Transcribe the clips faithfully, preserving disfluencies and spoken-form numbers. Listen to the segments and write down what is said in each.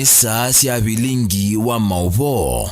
Saa sya vilingi wa maũvoo.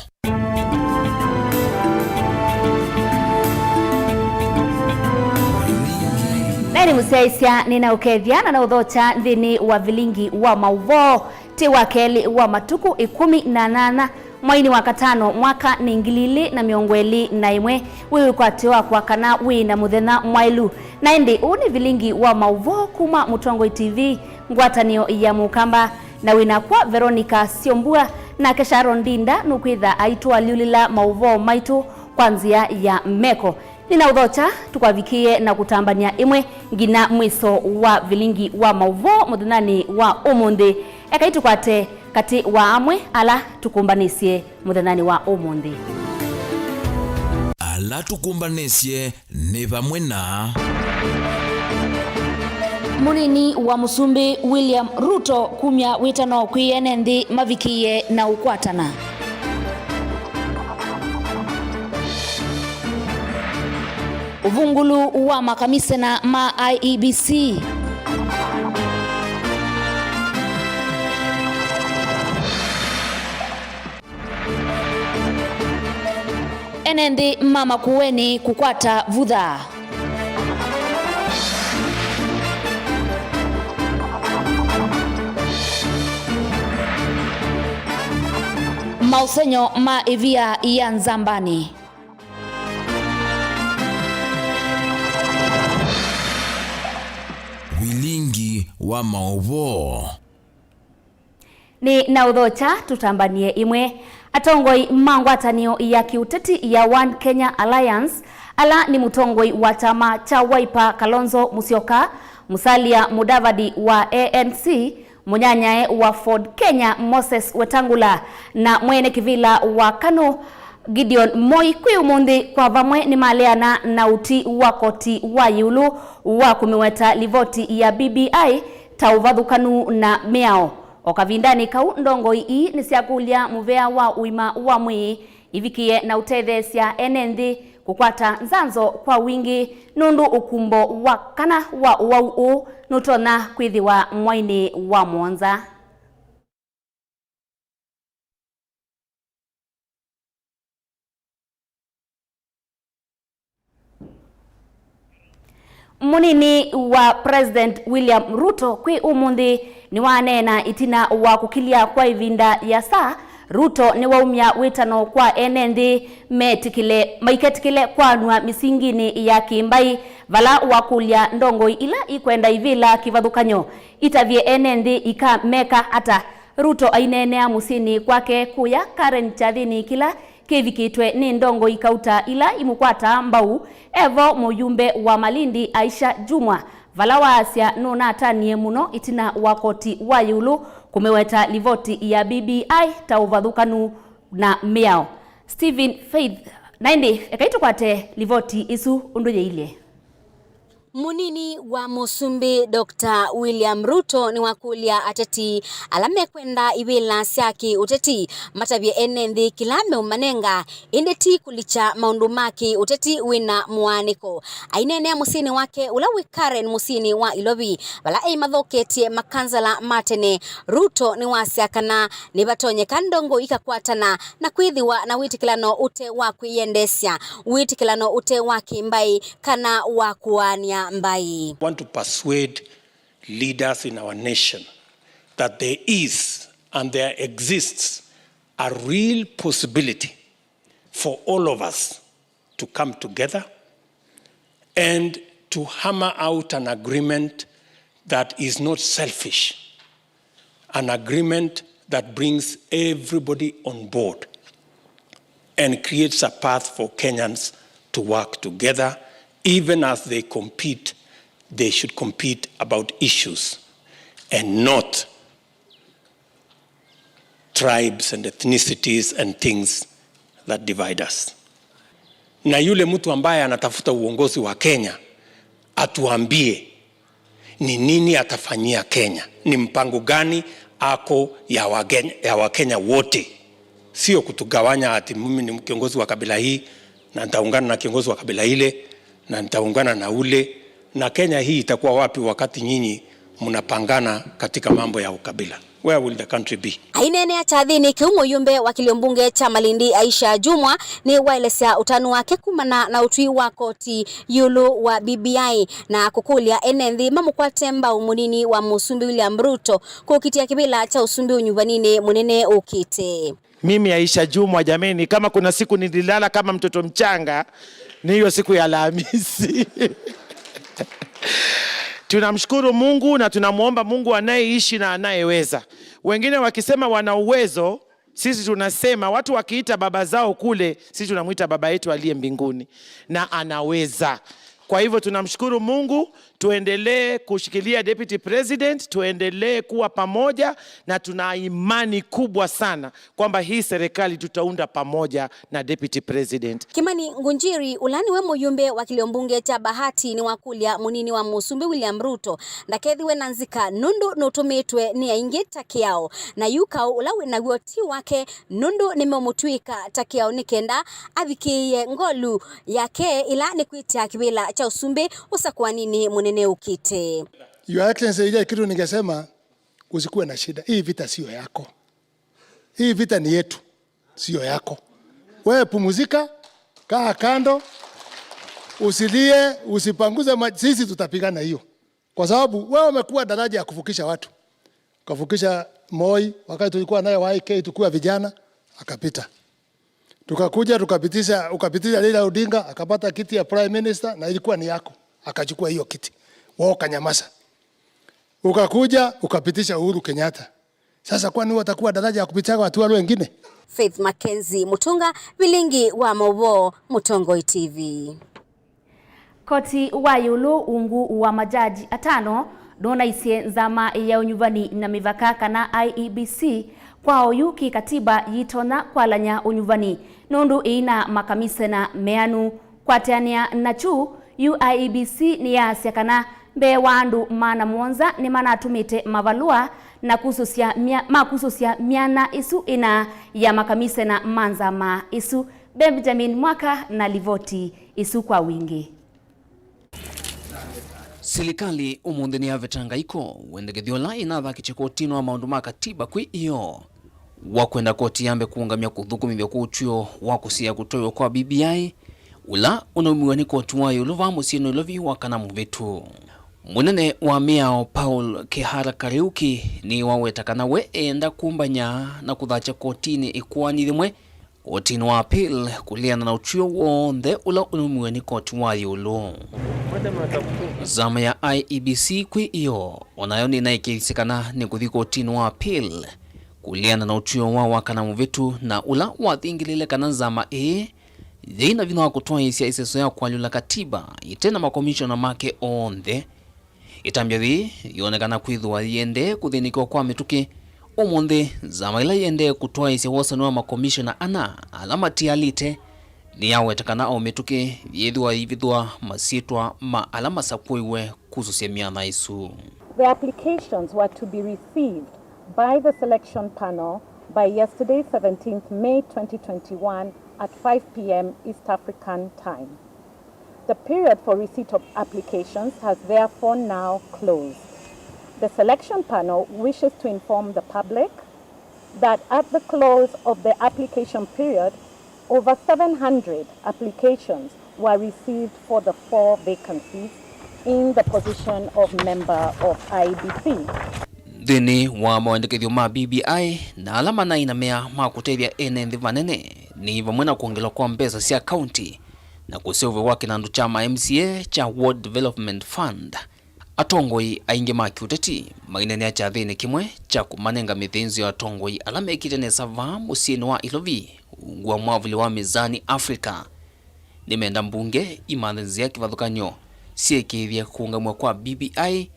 Naĩ nĩmũsyaĩĩsya, nĩnaũkethya na naũthokya nthĩnĩ wa vilingi wa maũvoo. Ti wa kelĩ wa matukũ ĩkũmi na nyanya, mweinĩ wa katano, mwaka nĩ ngili ilĩ na mĩongo ĩlĩ na ĩmwe. Wĩ wĩkwatyo wakwa kana wĩ na mũthenya mwaĩlu. Na ĩndĩ ũũ nĩ vilingi wa maũvoo kuma Mũtongoi T V, ngwatanĩo ya Mũkamba. Na wĩ nakwa Veronica Syombua, nake Sharon Ndinda nũkwĩtha aitũalyũlĩla maũvoo maitũ kwa nzĩa ya meko. Nĩnaũthokya tũkwavikĩe na kũtambany'a ĩmwe nginya mwĩso wa vilingi wa maũvoo mũthenyanĩ wa ũmũnthĩ. Ekai tũkwate katĩ wa amwe ala tũkũmbanĩsye mũthenyanĩ wa ũmũnthĩ. Ala tũkũmbanĩsye nĩ vamwe na. Mũnini wa Mũsumbĩ William Ruto kumya wĩtano kwĩ ene nthĩ mavikĩĩe na ũkwatana. Ũvungũlu wa makamisena ma I E B C. Ene nthĩ ma Makueni kũkwata vutha. Maũsenyo ma ĩvia ya Nzambani. Vilingi wa maũvoo. Nĩnaũthokya tũtambany'e ĩmwe. Atongoi ma ngwatanĩo ya kĩũteti ya One Kenya Alliance, ala nĩ mũtongoi wa kyama kya Wiper Kalonzo Musyoka, Musalia Mudavadi wa A N C, mũnyanyae wa Ford Kenya Moses Wetangula, na mwene kĩvĩla wa KANU Gideon Moi kwĩ ũmũnthĩ kwa vamwe nĩmaleana na ũti wa koti wa ĩũlũ wa kũmĩweta livoti ya B B I ta ũvathũkanu na mĩao. O kavindanĩ kau, ndongoi ii nĩsyakũlya mũvea wa ũima wa mwĩĩ ivikĩe na ũtetheesya ene nthĩ kũkwata nzanzo kwa wingĩ, nũndũ ũkumbo wa kana wa ũwau ũũ nũtonya kwĩthĩwa mwainĩ wa mũonza. Mũnini wa President William Ruto kwĩ ũmũnthĩ nĩwaneena ĩtina wa kũkilya kwa ĩvinda yĩasa. Ruto nĩwaumya wĩtano kwa ene nthĩ metĩkĩle, maiketĩkĩle kwaanw'a mĩsinginĩ ya kĩmbaĩ, vala wakũlya ndongoi ila ikwenda ivĩla kĩvathũkany'o itavye ene nthĩ ikameka ata. Ruto aineenea mũsyĩnĩ kwake kũya Karen kyathĩnĩ kĩla kĩvikĩtwe nĩ ndongoi kauta ila imũkwataa mbau, evo mũyumbe wa Malindi Aisha Jumwa, vala waasya nũnatanie mũno ĩtina wa koti wa ĩũlũ kũmĩweta livoti ya B B I ta ũvathũkanu na mĩao. Stephen Faith, na ĩndĩ ekai tũkwate livoti ĩsu ũndũ yĩilye. Mũnini wa Mũsumbĩ Doctor William Ruto nĩwakũlya ateti ala mekwenda ivĩla sya kĩ-ũteti matavye ene nthĩ kĩla meũmanenga, ĩndĩ ti kũlikya maũndũ ma kĩ-ũteti wĩna mũaanĩko. Aineenea mũsyĩnĩ wake ũla wĩ Karen mũsyĩnĩ wa Ilovi, vala eimathoketye makansala ma tene, Ruto nĩwasya kana nĩvatonyeka ndongoi ikakwatana na kwĩthĩwa na wĩtĩkĩlano ũte wa kwĩyendeesya, wĩtĩkĩlano ũte wa kĩmbaĩ, kana wa kũaany'a mbaĩ. Want to persuade leaders in our nation that there is and there exists a real possibility for all of us to come together and to hammer out an agreement that is not selfish, an agreement that brings everybody on board and creates a path for Kenyans to work together. Even as they compete, they should compete about issues and not tribes and ethnicities and things that divide us. Na yule mtu ambaye anatafuta uongozi wa Kenya atuambie ni nini atafanyia Kenya, ni mpango gani ako ya Wakenya, ya Wakenya wote, sio kutugawanya ati mimi ni kiongozi wa kabila hii na nitaungana na kiongozi wa kabila ile na nitaungana na ule. Na Kenya hii itakuwa wapi wakati nyinyi mnapangana katika mambo ya ukabila? Where will the country be? Aineenea kyathĩnĩ kĩu, mũyũmbe wa kĩlio mbunge kya Malindi Aisha Jumwa nĩwaelesya ũtanu wake kumana na ũtwi wa koti ĩũlũ wa B B I na kũkũlya ene nthĩ mamũkwate mbau mũnini wa mũsumbĩ William Ruto kũkitĩa kĩvĩla kya ũsumbĩ ũnyuvaninĩ mũnene ũkĩte. Mimi Aisha Jumwa, jameni, kama kuna siku nililala kama mtoto mchanga, ni hiyo siku ya Alhamisi. Tunamshukuru Mungu na tunamwomba Mungu anayeishi na anayeweza. Wengine wakisema wana uwezo, sisi tunasema, watu wakiita baba zao kule, sisi tunamwita baba yetu aliye mbinguni na anaweza. Kwa hivyo tunamshukuru Mungu, tuendelee kushikilia deputy president, tuendelee kuwa pamoja, na tuna imani kubwa sana kwamba hii serikali tutaunda pamoja na deputy president. Kimani Ngunjiri, ũla nĩwe mũyũmbe wa kĩlio mbunge kya Bahati, nĩwakũlya mũnini wa mũsumbĩ William Ruto ndakethĩwe na nzika nũndũ nũtũmĩtwe nĩ aingĩ ta kĩao, na yu kaũ ũla wĩ naw'o ti wake, nũndũ nĩmeũmũtw'ĩka ta kĩao nĩ kenda avikĩĩe ngolu yake ĩla nĩ kwĩtĩa kĩvĩla kya ũsumbĩ ũsakũaninĩ mũnene ũkĩte. Your Excellency, ile kitu ningesema, usikuwe na shida. Hii vita sio yako. Hii vita ni yetu, sio yako. Wewe pumzika, kaa kando, usilie, usipanguze ma-, sisi tutapigana hiyo. Kwa sababu wewe umekuwa daraja ya kuvukisha watu. Ukavukisha Moi, wakati tulikuwa naye Y K tukiwa vijana, akapita. Tukakuja, tukapitisha, ukapitisha Raila Odinga, akapata kiti ya prime minister na ilikuwa ni yako. Akachukua hiyo kiti. Wewe ukanyamaza. Ukakuja, ukapitisha Uhuru Kenyatta. Sasa kwani watakuwa daraja ya kupitisha watu wale wengine? Faith Mackenzie Mutunga, vilingi wa mauvoo, Mũtongoi T V. Koti wa ĩũlũ ungu wa majaji atano nũnaisye nzama ya ũnyuvani na mĩvaka kana I E B C kwa oyu kĩkatiba yitonya kwalany'a ũnyuvani nũndũ ĩina makamisena meanu. Kwatĩanĩa na kyu, yu I E B C nĩyaasya kana mbee wa andũ maana mũonza nĩmanatũmĩte mavalũa na kusũsya mya-, ma kusũsya myana ĩsu ĩna ya makamisena ma nzama ĩsu. Benjamin Mwaka na livoti ĩsu kwa wingĩ. Silikalĩ ũmũnthĩ nĩyavetanga iko wendekethyo ũla ĩnathakĩtye kotinĩ wa maũndũ ma katiba kwĩ ĩyoo wa kwenda koti yambe kũũngamya kũthũkũmĩthw'a kwa ũtw'ĩo wa kũsiĩĩa kũtwaĩwa kwa B B I, ũla ũnaumiw'a nĩ koti wa ĩũlũ vaa mũsyĩ Nairobi wa kana mũvĩtu. Mũnene wa mĩao Paul Kihara Kariuki nĩwaweta kana we eenda kũmbany'a na kũthakya kotinĩ ĩkoani yĩmwe kotinĩ wa appeal kũleana na ũtw'ĩo w'onthe ũla ũnaumiw'e nĩ koti wa ĩũlũ. Nzama ya I E B C kwĩ ĩyoo o nayo nĩnaĩkĩĩthisye kana nĩkũthi kotinĩ wa appeal kũleana na ũtw'ĩo wa wakana mũvĩtu na ũla wathingĩlĩĩle kana nzama ĩĩ yĩina vinya wa kũtwaĩĩsya ĩseso ya kũalyũla katiba ĩte na makomishona make onthe. Ĩtambya yĩĩ yonekana kwĩthĩwa yĩendee kũthĩnĩkĩwa kwa mĩtũkĩ. Ũmũnthĩ, nzama ĩla yĩendee kũtwaĩĩsya wosani wa makomishona ana ala matialĩte nĩyaweta kana o mĩtũkĩ yĩthĩwa yĩivithwa masyĩtwa ma ala masakũiwe kusũsya myanya ĩsu. The applications were to be received by the selection panel by yesterday, seventeenth May twenty twenty-one, at five p m East African Time. The period for receipt of applications has therefore now closed. The selection panel wishes to inform the public that at the close of the application period, over seven hundred applications were received for the four vacancies in the position of member of I E B C. Nthĩnĩ wa mawendekethyo ma B B I na ala manainamĩa ma kũtethya ene nthĩ vanene nĩ vamwe na kwongelwa kwa mbesa sya kaunti na kũseũvw'a kwa kĩnandũ kya ma M C A kya Ward Development Fund. Atongoi aingĩ ma kĩũteti maineenea kyathĩnĩ kĩmwe kya kũmanenga mĩthĩnzĩo atongoi ala mekĩte nesa vaa mũsyĩnĩ wa Ilovi ungu wa mwavuli wa Mizani Africa. Nĩmenda mbunge imanthe nzĩa kĩvathũkany'o syĩkĩĩthye kũũngamw'a kwa B B I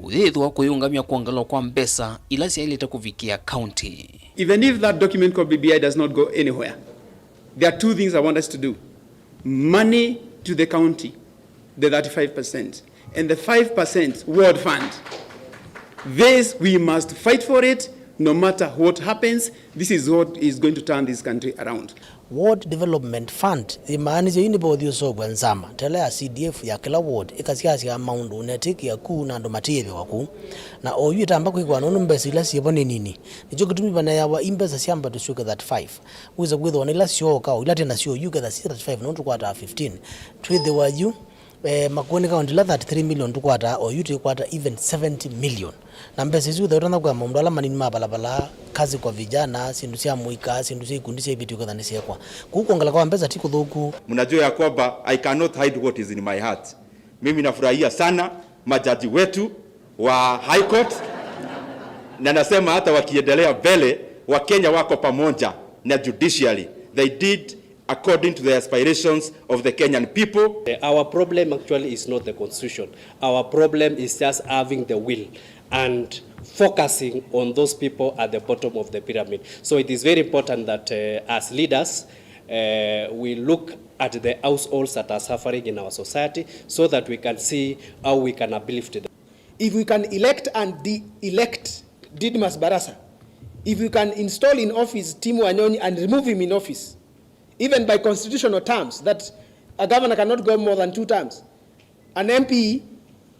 kũyĩthĩwa kũyĩũngamya kwongelwa kwa mbesa ila syaĩlĩte kũvikĩa kaunti. Even if that document called B B I does not go anywhere, there are two things I want us to do. Money to the county, the thirty-five percent, and the five percent ward fund. This, we must fight for it. No matter what happens, this is what is going to turn this country around. Ward Development Fund yĩmaanisye yu nĩvo ũthi ũseũvw'a nzama ta ĩla ya C D F ya kĩla ward ĩkasyasya maũndũ ũnetĩkĩa ku na andũ matĩĩvĩwa ku. Na oyu ĩtamba kwĩkwa nũndũ mbesa ila syĩvo nĩ nini. Nĩkyo kĩtumi vaneawa i mbesa syamba tũsyũke thirty-five. Wĩsa kwĩthĩwa na ila syooka o ila twĩ nasyo yu ketha si thirty-five nũndũ tũkwataa fifteen. Twĩthĩwa yu Eh, Makueni County ila thirty-three million tũkwataa, oyu twĩkwata even seventy million. Na mbesa isu ũthe ũtana kwa maũndũ ala manini ma valala, kazi kwa vijana, syĩndũ sya mũika, syĩndũ sya ikundi sya ivĩtyo ketha nĩsyekwa. Kũu kwongela kwa mbesa ti kũthũku. Mnajua ya kwamba I cannot hide what is in my heart. Mimi nafurahia sana majaji wetu wa High Court, na nasema hata wakiendelea mbele, Wakenya wako pamoja na judiciary. They did according to the aspirations of the Kenyan people. Our problem actually is not the constitution. Our problem is just having the will and focusing on those people at the bottom of the pyramid. So it is very important that uh, as leaders, uh, we look at the households that are suffering in our society so that we can see how we can uplift them. If we can elect and de-elect Didmus Barasa, if we can install in office Tim Wanyonyi and remove him in office, even by constitutional terms, that a governor cannot go more than two terms. An M P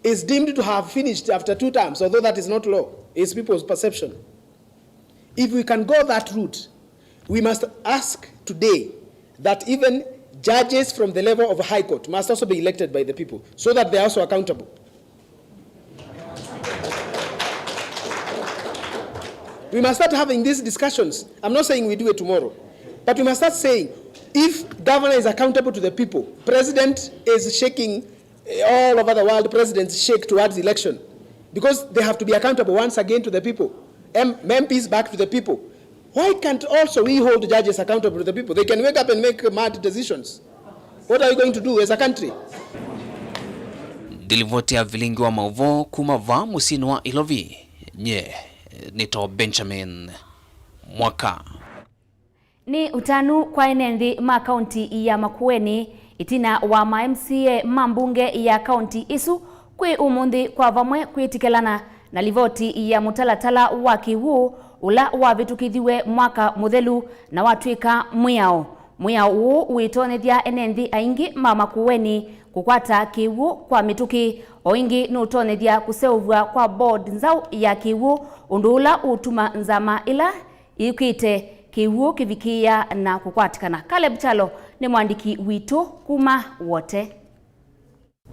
is deemed to have finished after two terms, although that is not law, it's people's perception. If we can go that route, we must ask today that even judges from the level of High Court must also be elected by the people so that they are also accountable. We must start having these discussions. I'm not saying we do it tomorrow, but we must start saying, if governor is accountable to the people, president is shaking, eh, all over the world, presidents shake towards election because they have to be accountable once again to the people. M- MPs back to the people. Why can't also we hold judges accountable to the people? They can wake up and make mad decisions. What are we going to do as a country? Ndilivoti ya vilingi wa mauvoo kuma vaa mũsyĩnĩ wa Ilovi, nye nĩto Benjamin Mwaka. Nĩ ũtanu kwa ene nthĩ ma kaunti ya Makueni ĩtina wa ma MCA ma mbunge ya kaunti ĩsu kwĩ ũmũnthĩ kwa vamwe kwĩtĩkĩlana na livoti ya mũtalatala wa kĩw'ũ ũla wavĩtũkĩthiw'e mwaka mũthelu na watw'ĩka mwĩao. Mwĩao ũũ wĩtonyethya ene nthĩ aingĩ ma Makueni kũkwata kĩw'ũ kwa mĩtũkĩ, o ĩngĩ nũtonyethya kũseũvw'a kwa board nzaũ ya kĩw'ũ, ũndũ ũla ũũtuma nzama ĩla yĩkĩte kĩw'ũ kĩvikĩĩa na kũkwatĩkana. Caleb Kyalo nĩ mũandĩki witũ kuma Wote.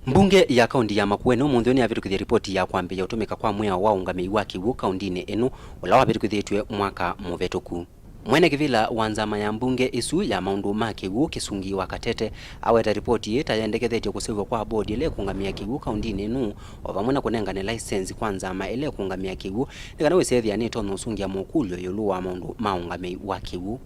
Mbunge ya kaunti ya Makueni ũmũnthĩ nĩyavĩtũkĩthya ripoti ya kwambĩĩa ũtũmĩka kwa mwĩao wa ũngamĩi wa kĩw'ũ kauntinĩ ĩno, ũla wavĩtũkĩthĩtw'e mwaka mũvĩtũku. Mwene kĩvĩla wa nzama ya mbunge ĩsu ya maũndũ ma kĩw'ũ, Kĩsungi wa Katete, aweta ripoti ĩĩ ta yendekethetye kũseũvw'a kwa board ĩla ĩkũngamĩa kĩw'ũ kauntinĩ ĩno, o vamwe na kũnengane laisenzi kwa nzama ĩla ĩkũngamĩa kĩw'ũ nĩ kana wĩsethĩa nĩtonya ũsũngĩa mokũlyo ĩũlũ wa maũndũ ma ũngamĩi wa kĩw'ũ.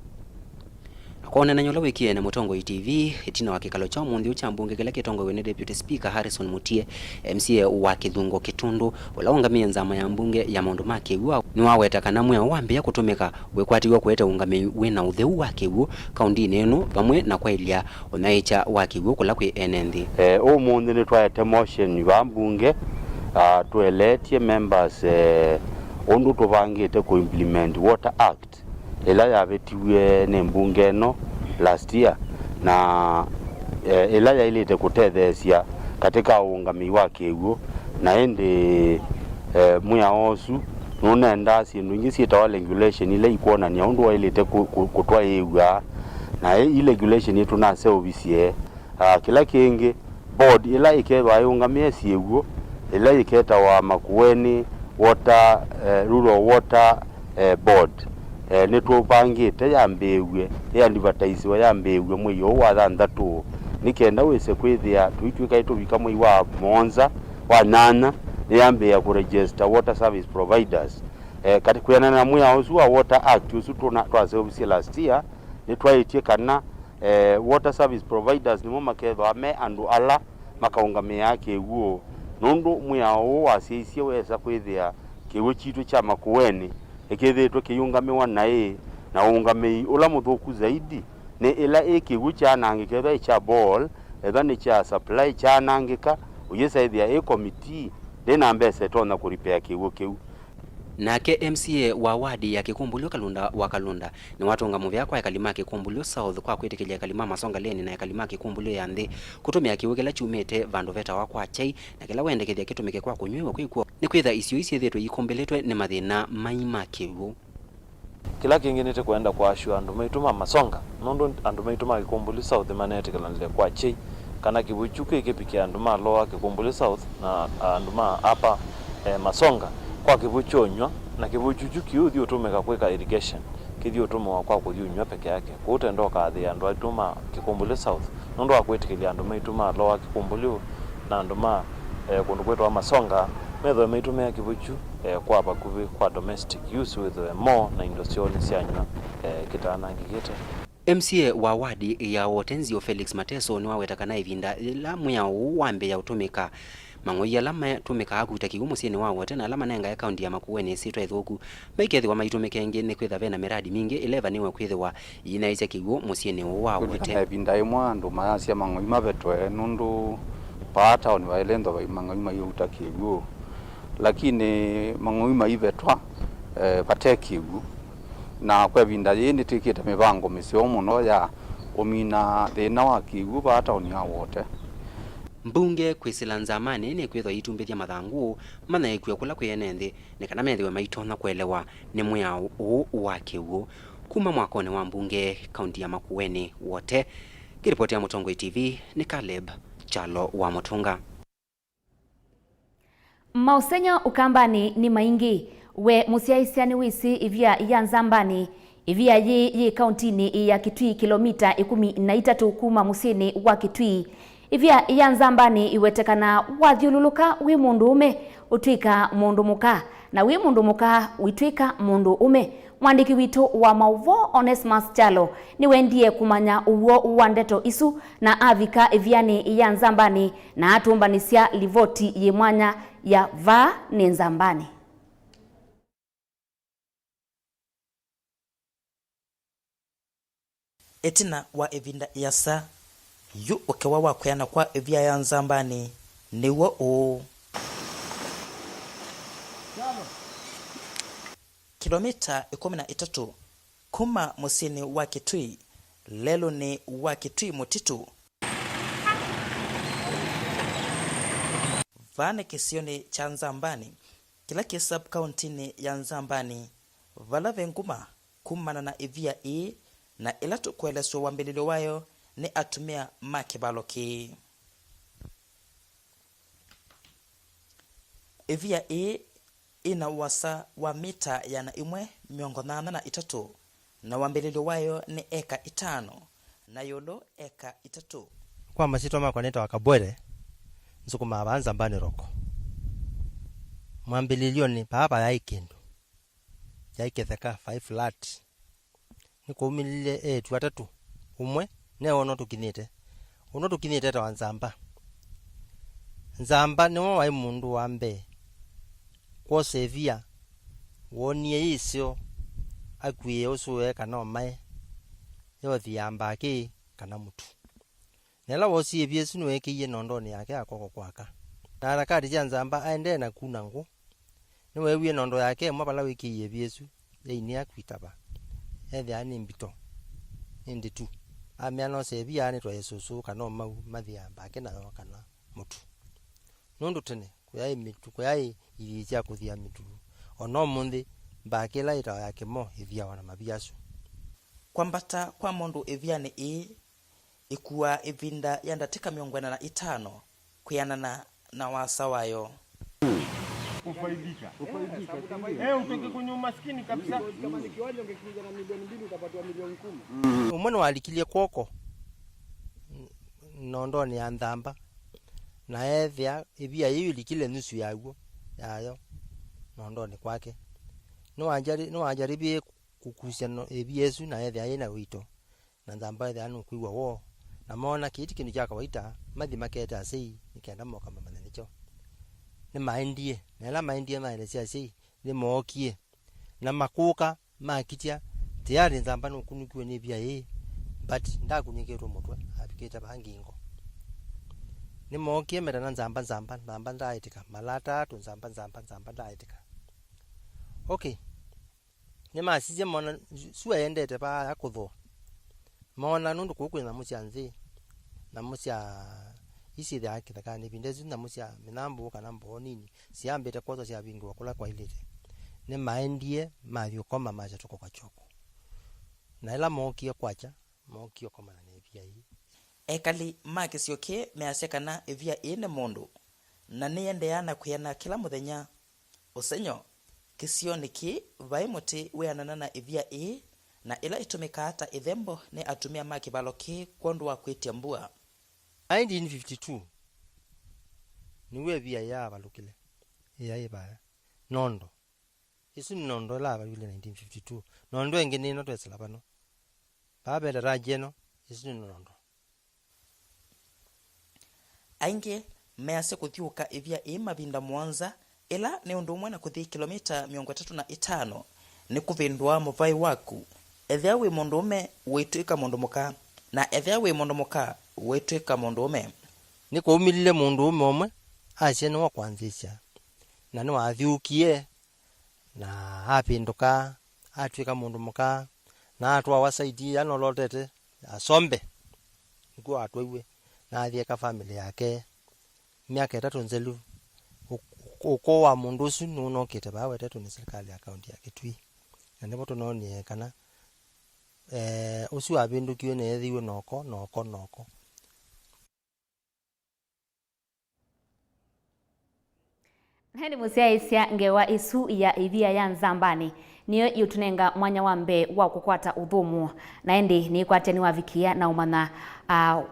Na kwa ũneenany'a ũla wĩkie na Mũtongoi T V, ĩtina wa kĩkalo kya ũmũnthĩ ũũ kya mbunge kĩla kĩtongoew'e nĩ Deputy Speaker Harrison Mutie, MCA wa Kĩthungo Kĩtundu, ũla ũngamĩe nzama ya mbunge ya maũndũ ma kĩw'ũ, nĩwaweta kana mwĩao wambĩĩa kũtũmĩka wĩkwatĩw'a kũete ũngamĩi wĩ na ũtheu wa kĩw'ũ kauntinĩ ĩno, vamwe na kwaĩlya ũnyaĩĩkya wa kĩw'ũ kũla kwĩ ene nthĩ. E, ũmũnthĩ nĩtwaete motion vaa mbunge, ah, tũeleetye members, eh, ũndũ tũvangĩte kũ implement Water Act ĩla yavĩtiw'e nĩ mbunge ĩno last year, na, eh, ĩla yaĩlĩte kũtetheesya katika ũũngamĩi wa kĩw'ũ, na ĩndĩ, eh, mwĩao ũsu nũnendaa syĩndũ ingĩ syĩtawa regulation ila ikwonany'a ũndũ waĩlĩte kũ-, kũ-, kũtwaĩĩw'a, na ĩ, i regulation ĩtũnaseũvisye. Ah, kĩla kĩngĩ, board ĩla ĩkethĩwa yĩũngamĩe syĩw'ũ, ĩla yĩketawa Makueni Water, eh, Rural Water, eh, Board, eh, nĩtũvangĩte yambĩĩw'e, ĩandivataisiwe yambĩĩw'e mwei ũũ wa thanthatũ, nĩ kenda wĩse kwĩthĩa tũitw'ĩka nĩtũvika mwei wa mũonza, wa nyanya, nĩyambĩĩa kũ register water service providers. Eh, katĩ kwĩanana na mwĩao ũsu wa Water Act ũsu tũna-, twaseũvisye last year, nĩtwaĩtye kana, eh, water service providers nĩmo makethĩwa me andũ ala makaũngamĩaa kĩw'ũ, nũndũ mwĩao ũũ wasyaisye wesa kwĩthĩa kĩw'ũ kitũ kya Makueni nĩkĩthĩĩtwe kĩiũngamĩwa naĩ, na ũũngamĩi ũla mũthũku zaidi nĩ ĩla ĩ kĩw'ũ kyaanangĩka, ethĩwa nĩ kya borehole, ethĩwa nĩ kya supply kyaanangĩka, ũyĩsa ĩthĩa ĩ committee ndĩ na mbesa ĩtonya kũ repair kĩw'ũ kĩu. Nake M C A wa wadi ya Kĩkũmbũlyũ Kalunda wa Kalunda nĩwatũnga mũvea kwa ekali ma Kĩkũmbũlyũ South kwa kwĩtĩkĩlya ekali ma Masonga Lane na ekali ma Kĩkũmbũlyũ ya nthĩ kũtũmĩa kĩw'ũ kĩla kyumĩte vandũ vetawa kwa Kyai na kĩla wendekethya kĩtũmĩke kwa kũnyw'ĩwa kwĩ kw'o, nĩkwĩtha isio isyĩthĩĩtwe ikũmbĩlĩtwe nĩ mathĩna mai ma kĩw'ũ. Kĩla kĩngĩ nĩtũkwenda kũasyũa andũ maitũ ma Masonga, nũndũ andũ maitũ ma Kĩkũmbũlyũ South nĩmanetĩkĩlanĩle kwa Kyei kana kĩw'ũ kyu kĩkĩvikĩa andũ ma Lower Kĩkũmbũlyũ South na andũ ma Upper, eh, Masonga kwa kĩw'ũ ky'ũnyw'a, na kĩw'ũ kyu kyu kĩũthi ũtũmĩka kwĩka irrigation, kĩthi ũtũmĩwa kwa kũthi ũnyw'a peke yake. Kwoou twenda ũkaathĩĩa andũ aitũ ma Kĩkũmbũlyũ South nũndũ wa kwĩtĩkĩlya andũ maitũ ma Lower Kĩkũmbũlyũ na andũ ma, eh, kũndũ kwĩtawa Masonga methĩwe maitũmĩa kĩw'ũ kyu, eh, kwa vakuvĩ kwa domestic use wĩthĩwe moo na indo syoo nĩsyanyw'a, eh, kĩtanangĩkĩte. M C A wa wadi ya Wote Nzio Felix Mateso nĩwaweta kana ĩvinda yĩla mwĩao ũũ wambĩĩa ũtũmĩka, mang'oi ala matũmĩkaa kũuta kĩw'ũ mũsyĩnĩ wa Wote na ala manengae kaunti ya Makueni ĩsyĩtwa ĩthũku maikethĩwa maitũmĩka ĩngĩ nĩkwĩtha vena mĩradi mingĩ ĩla ĩvanĩwe kwĩthĩwa yĩinaĩsya kĩw'ũ mũsyĩnĩ ũũ wa Wote. Kũlikana ĩvinda yĩmwe andũ mayasya mang'oi mavetwe nũndũ vaa taoni vaĩle nthwa mang'oi maiũuta kĩw'ũ, lakini mang'oi maivetwa, eh, vate kĩw'ũ. Na kwa ĩvinda yĩĩ nĩtwĩkĩte mĩvango mĩseo mũno ya kũmina thĩna wa kĩw'ũ vaa taoni ya Wote. Mbunge kwĩsĩla nzambanĩ nĩkwĩthwa itumbĩthya mathangũ manyaĩĩkw'e kũla kwĩ ene nthĩ nĩ kana methĩwe maitonya kũelewa nĩ mwĩao ũũ wa kĩw'ũ. Kuma mwakonĩ wa mbunge kaunti ya Makueni Wote, ngĩripotĩa Mũtongoi T V nĩ Caleb Kyalo wa Mũtũnga. Maũsengy'o Ũkambanĩ nĩ maingĩ. We mũsyaĩĩsya nĩwĩsĩ ĩvia ya Nzambanĩ? Ĩvia yĩĩ yĩ kauntinĩ ya Kitui, kĩlomita ĩkũmi na itatũ kuma mũsyĩnĩ wa Kitui. Ĩvia ya Nzambanĩ ĩwetekanaa wathyũlũlũka wĩ mũndũũme ũtw'ĩka mũndũ mũka, na wĩ mũndũ mũka wĩtw'ĩka mũndũũme. Mwandĩki witũ wa maũvoo Onesmus Kyalo nĩwendie kũmanya ũw'o wa ndeto isu, na avika ĩvianĩ ya Nzambanĩ na atũmbanĩsya livoti yĩ mwanya ya Vaa nĩ Nzambanĩ. Ĩtina wa ĩvinda ĩasa, yu ũkewa wa kwĩana kwa ĩvia ya Nzambanĩ nĩw'o ũũ. Kĩlomita ĩkũmi na itatũ kuma mũsyĩnĩ wa Kitui, lelũnĩ wa Kitui Mũtitũ, vaa nĩ kĩsionĩ kya Nzambanĩ, kĩla kĩ sub-kauntinĩ ya Nzambanĩ, vala ve nguma kumana na ĩvia ĩĩ na ĩla tũkũelesw'a wambĩlĩlyo wayo nĩ atumĩa ma kĩvalo kĩĩ. Ĩvia ĩĩ ĩna ũasa wa mita ĩana ĩmwe mĩongo nyanya na itatũ, na wambĩlĩlyo wayo nĩ eka itano, na ĩũlũ eka itatũ. Kwa masyĩtwa makwa nĩtawa Kabwere, nzũkũmaa vaa Nzambanĩ Rock. Mwambĩlĩlyonĩ vaa vayaĩ kĩndũ, yaĩ kĩtheka, vaĩ flat. Nĩkwaumĩlile eĩtu atatũ, ũmwe neewona ũtũkinyĩte. Ũndũ tũkinyĩte etawa Nzamba. Nzamba nĩwe waĩ mũndũ wa mbee kwosa ĩvia. Woonie yĩ ĩseo, akuĩe ũsũe kana ũmae, yothi ya mbakĩ kana mũtu. Na ĩla woosie ĩvia ĩsu nĩweekĩie nondonĩ yake ya kw'oko kwaka. Na harakati sya Nzamba aendee na kuna ngũ. Nĩweewie nondo yake ĩmwe vala wĩkĩie ĩvia ĩsu yainia kwitava. Ethĩa nĩ mbito, nĩ ndĩtu. Amea nosa ĩvia anĩtwaĩe sũsũ kana ũmau mathĩaa mbakĩ nayo kana mũtu. Nũndũ tene kũyaĩ mĩtu, kũyaĩ ithii sya kũthia mĩtu. O na ũmũnthĩ, mbakĩ ĩla yĩtawa ya kĩmo ĩthiawa na mavia asu. Kwambata kwa mũndũ ĩvianĩ ĩĩ ĩkuaa ĩvinda ya ndatĩka mĩongo ĩna na itano kwĩanana na wasa wayo. Kufaidika. Eh, utoke kwenye umaskini kabisa. Kama ni kiwanja ungekuja na milioni mbili utapatiwa milioni kumi. Ũmwe nĩwalikilie kw'oko nondonĩ ya Nzamba, na eethĩa ĩvia yĩu ĩlikile nusu yaw'o, yayo nondonĩ kwake. Nĩwajari-, nĩwajaribie kũkusya no-, ĩvia ĩsu na eethĩa yĩna ũito. Na Nzamba ethĩa nũkwĩw'a woo, na moona kĩĩ ti kĩndũ kya kawaita, mathi makete asyai nĩ kenda moka mamanye nĩkyo. Nĩmaendie, na ĩla maendie maelesya asyai, nĩmookie, na makũka makitya, tayari Nzamba nũkunũkiwe nĩ ĩvia yĩĩ, but ndakunĩkĩtwe mũtwe, avikĩte vaa ngingo. Nĩmookie metana Nzamba, Nzamba, Nzamba ndaaĩtĩka, malata atu, Nzamba, Nzamba, Nzamba ndaaĩtĩka. Okay. Nĩmasisye mona sua yendete vaa ya kũthũa. Moona nũndũ kũu kwĩ nyamũ sya nthĩ, nyamũ sya isyĩthĩawa kĩthekanĩ. Ĩvinda ĩsu nyamũ sya mĩnyambũ kana mboo nini syambĩte kwosa syavingũa kũla kwaĩlĩte. Nĩmaendie mathi ũkoma masya tũkoka kyoko. Na ĩla mookie kwakya, mookie ũkomana na ĩvia ĩĩ. Ekali ma kĩsio kĩĩ measya kana ĩvia ĩĩ nĩ mũndũ, na nĩyendeeaa na kwĩana kĩla mũthenya. Ũsenyo, kĩsionĩ kĩĩ vaĩ mũtĩ wĩanana na ĩvia ĩĩ, na ĩla ĩtũmĩkaa ta ĩthembo nĩ atumĩa ma kĩvalo kĩĩ kwondũ wa kwĩtya mbua. Nineteen fifty-two nĩw'o ĩvia yaavalũkile, ĩyaĩ vaya. Nondo. Ĩsu nĩ nondo ĩla yaavalũkile nineteen fifty-two. Nondo ĩngĩ nĩ ĩno twesĩla vano. Vaa ve daraja ĩno, ĩsu nĩ nondo. Aingĩ measya kũthyũũka ĩvia ĩĩ mavinda mũonza, ĩla nĩ ũndũ ũmwe na kũthi kĩlomita mĩongo ĩtatũ na ĩtano, nĩkũvĩndũaa mũvaĩ waku. Ethĩwa wĩ mũndũũme, ũitw'ĩka mũndũ mũka, na ethĩwa wĩ mũndũ mũka, ũitw'ĩka mũndũũme. Nĩkwaumĩlile mũndũũme ũmwe asya nĩwakwanzĩsya, na nĩwathyũũkie, na apĩndũka, atw'ĩka mũndũ mũka, na atwawa saiti ĩla nolotete, Asombe, nĩkw'o atwaiwe, na athi eka famĩlĩ yake myaka ĩtatũ nzelu. Ũ-, ũkũũ wa mũndũ ũsu nũnokĩte vaa wetetwe nĩ silikalĩ ya kaunti ya Kitui. Na nĩvo tũnoonie kana, eh, ũsu wavĩndũkiwe na ethĩiwe noko, noko, noko. Na ĩndĩ mũsyaĩĩsya ngewa ĩsu ya ĩvia ya Nzambanĩ nĩyo ĩũtũnenga mwanya wa mbee wa kũkwata ũthũmũo. Na ĩndĩ nĩĩkwatya nĩwavikĩĩa na ũmanya, a,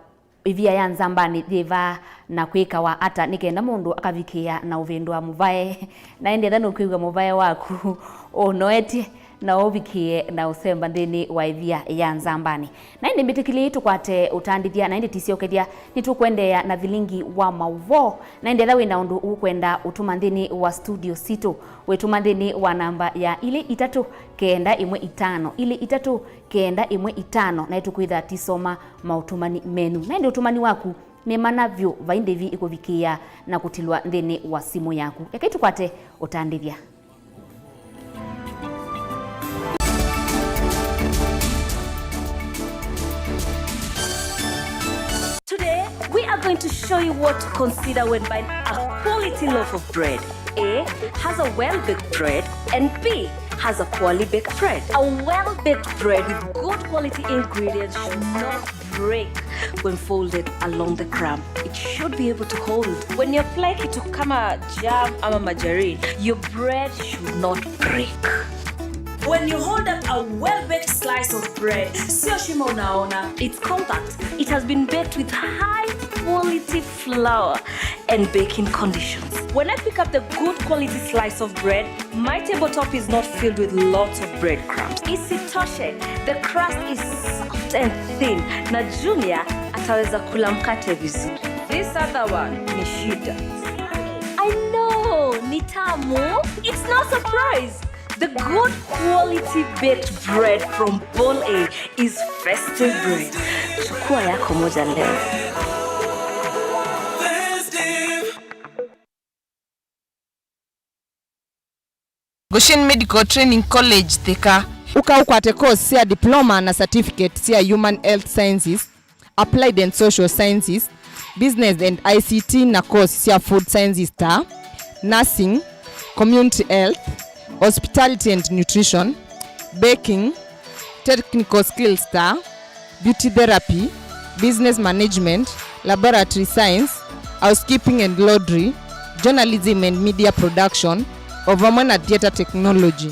ĩvia ya Nzambanĩ yĩ va na kwĩkawa ata nĩ kenda mũndũ akavikĩĩa na ũvĩndũa mũvae. Na ĩndĩ etha nũkwĩw'a mũvae waku ũnoetye, na ũvikĩe na ũsemba nthĩnĩ wa ĩvia ya Nzambanĩ. Na ĩndĩ mbĩtĩkĩlei tũkwate ũtandĩthya, na ĩndĩ tisyokethya, nĩtũkũendeea na vilingi wa maũvoo. Na ĩndĩ etha wĩ na ũndũ ũkwenda ũtũma nthĩnĩ wa studio sitũ, wĩtũma nthĩnĩ wa namba ya ilĩ itatũ kenda ĩmwe itano, ilĩ itatũ kenda ĩmwe itano, na ĩtũkwĩtha tisoma maũtũmani menyu. Na ĩndĩ ũtũmani waku nĩ mana vyũ vai ndĩvi ĩkũvikĩĩa na kũtilwa nthĩnĩ wa simũ yaku. Ekai tũkwate ũtandĩthya. Today, we are going to show you what to consider when buying a quality loaf of bread. A has a well-baked bread and B has a poorly baked bread. A well-baked bread with good quality ingredients should not break when folded along the crumb. It should be able to hold. When you apply kitu kama jam ama margarine, your bread should not break. When you hold up a well-baked slice of bread, sio shimo unaona. It's compact. It has been baked with high quality flour and baking conditions. When I pick up the good quality slice of bread, my tabletop is not filled with lots of breadcrumbs. Isitoshe, the crust is soft and thin, na Junior ataweza kula mkate vizuri. This other one ni shida. I know, ni tamu. It's no surprise. The good quality baked bread from Bol A is festive bread. Chukua yako moja leo. Goshen Medical Training College, Thika. Ũka ũkwate course sya diploma na certificate sya Human Health Sciences, Applied and Social Sciences, Business and I C T na course sya Food Sciences ta nursing, community health, hospitality and nutrition, baking, technical skills ta beauty therapy, business management, laboratory science, housekeeping and laundry, journalism and media production, o vamwe na theatre technology.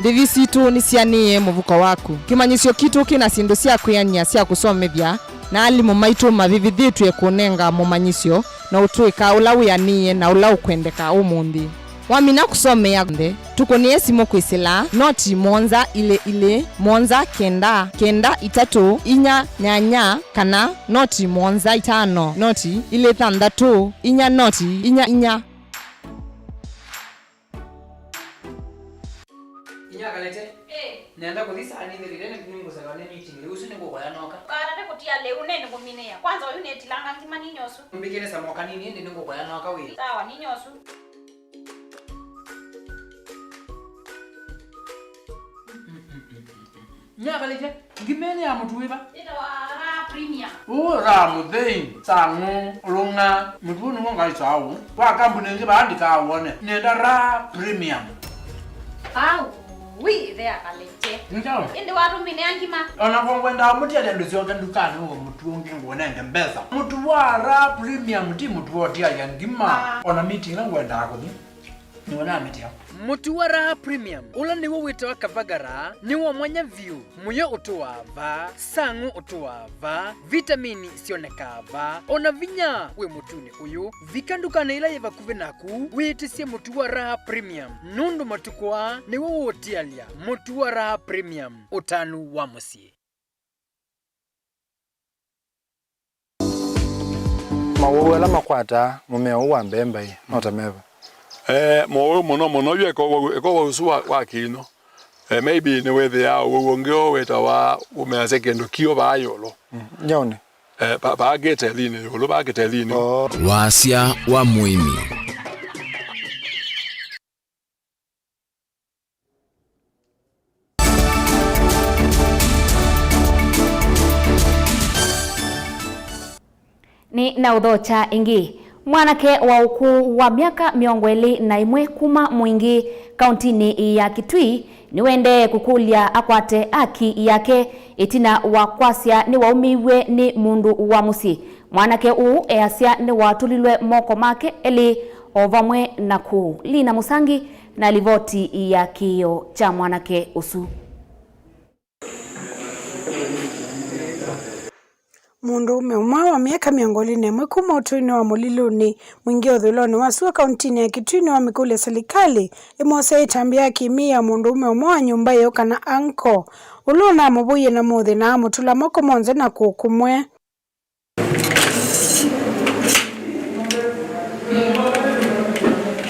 Ndĩvi sitũ nĩsianĩĩe mũvuko waku. Kĩmanyĩsyo kitũ kĩ na syĩndũ sya kwĩanĩa sya kũsomethya, na alimũ maitũ mavĩvĩthĩtw'e kũnenga mũmanyĩsyo na ũtũĩka ũla wĩanĩĩe na ũla ũkwendeka ũmũnthĩ. Wamina kũsomea nthĩ, tũkũnĩe simũ kwĩsĩla noti mũonza ilĩ ilĩ, mũonza kenda, kenda itatũ, inya nyanya, kana noti mũonza itano, noti ilĩ thanthatũ, inya noti inya inya. Inya Kalete. Eh. Nenda kũthi saa nĩ thirty, nĩ ngũsaka nĩ meeting. Rĩu ũsu nĩ ngũkoya noka. Kana nĩ kũtia lĩu, nĩ nĩ kũminĩa. Kwanza ũyu nĩ tilanga ngima ninyosu. Mbikĩre samoka nini, ĩndĩ nĩ ngũkoya noka wĩ. Sawa, ninyosu. Nyakalĩkye, ngima ĩno ya mũtu wĩva? Ĩtawa Raha Premium. Ũũ Raha Mũthei, Sang'ũ, Lũng'a, mũtu ũũ nĩw'o ngaĩsaa ũũ. Wa kambuni ĩngĩ vaandikaa wone, nĩenda Raha Premium. Au, wi, ĩthe akalĩkye. Nĩ kyaũ? Ĩndĩ watũmĩnĩa ngima? O na ngwendaa mũtialya ndũsyoke ndukanĩ ũe mũtu ũngĩ ngũnenge mbesa. Mũtu wa Raha Premium ti mũtu wa ũtialya ngima. Ah. O na meeting ĩla ngwendaa kũthi. Nĩwe namĩtia. Mũtu wa Raha Premium, ũla nĩw'o wĩtawa Kavagara, nĩ wa mwanya vyũ. Mũyo ũtũaa va, sang'ũ ũtũaa va, vitamini syonekaa va, o na vinya wĩ mũtunĩ ũyũ. Vika ndukanĩ ĩla yĩ vakuvĩ naku, wĩtĩsye mũtu wa Raha Premium, nũndũ matukũ aa nĩw'o ũũtialya. Mũtu wa Raha Premium, ũtanu wa mũsyĩ. Mawau ala makwataa mũmea ũũ wa mbemba-ĩ, no ta meva? Eh, mowau mũno mũno yu eka ũwau, eka ũwau ũsu wa, wa kĩino. Eh, maybe nĩwĩthĩaa ũwau ũngĩ ũũ wĩtawa ũmeasya kĩndũ kĩũ vaa ĩũlũ. Mm, nyaũnĩ? Eh, va-, vaa kĩtelinĩ ĩũlũ, vaa kĩtelinĩ. Oh. Wasya wa mũĩmi. Nĩ na ũthokya ĩngĩ. Mwanake wa ũkũũ wa myaka mĩongo ĩlĩ na ĩmwe kuma Mwingĩ, kauntinĩ ya Kitui, nĩwendee kũkũlya akwate haki yake ĩtina wa kwasya nĩwaũmĩiw'e nĩ mũndũ wa mũsyĩ. Mwanake ũũ easya nĩwatũlilwe moko make elĩ o vamwe na kũũ. Lina Mũsangi na livoti ya kĩĩo kya mwanake ũsu. Mũndũũme ũmwe wa myaka mĩongo ĩlĩ na ĩmwe kuma ũtũinĩ wa Mũlilũnĩ, Mwingĩ ũthũĩlonĩ wa sua kauntinĩ ya Kitui nĩwamĩkũlya silikalĩ ĩmwose ĩtambya ya kĩmĩĩ ya mũndũũme ũmwe wa nyũmba ĩyo kana uncle, ũla ũnamũvũie na mũthĩ na amũtũla moko monthe na kũũ kũmwe.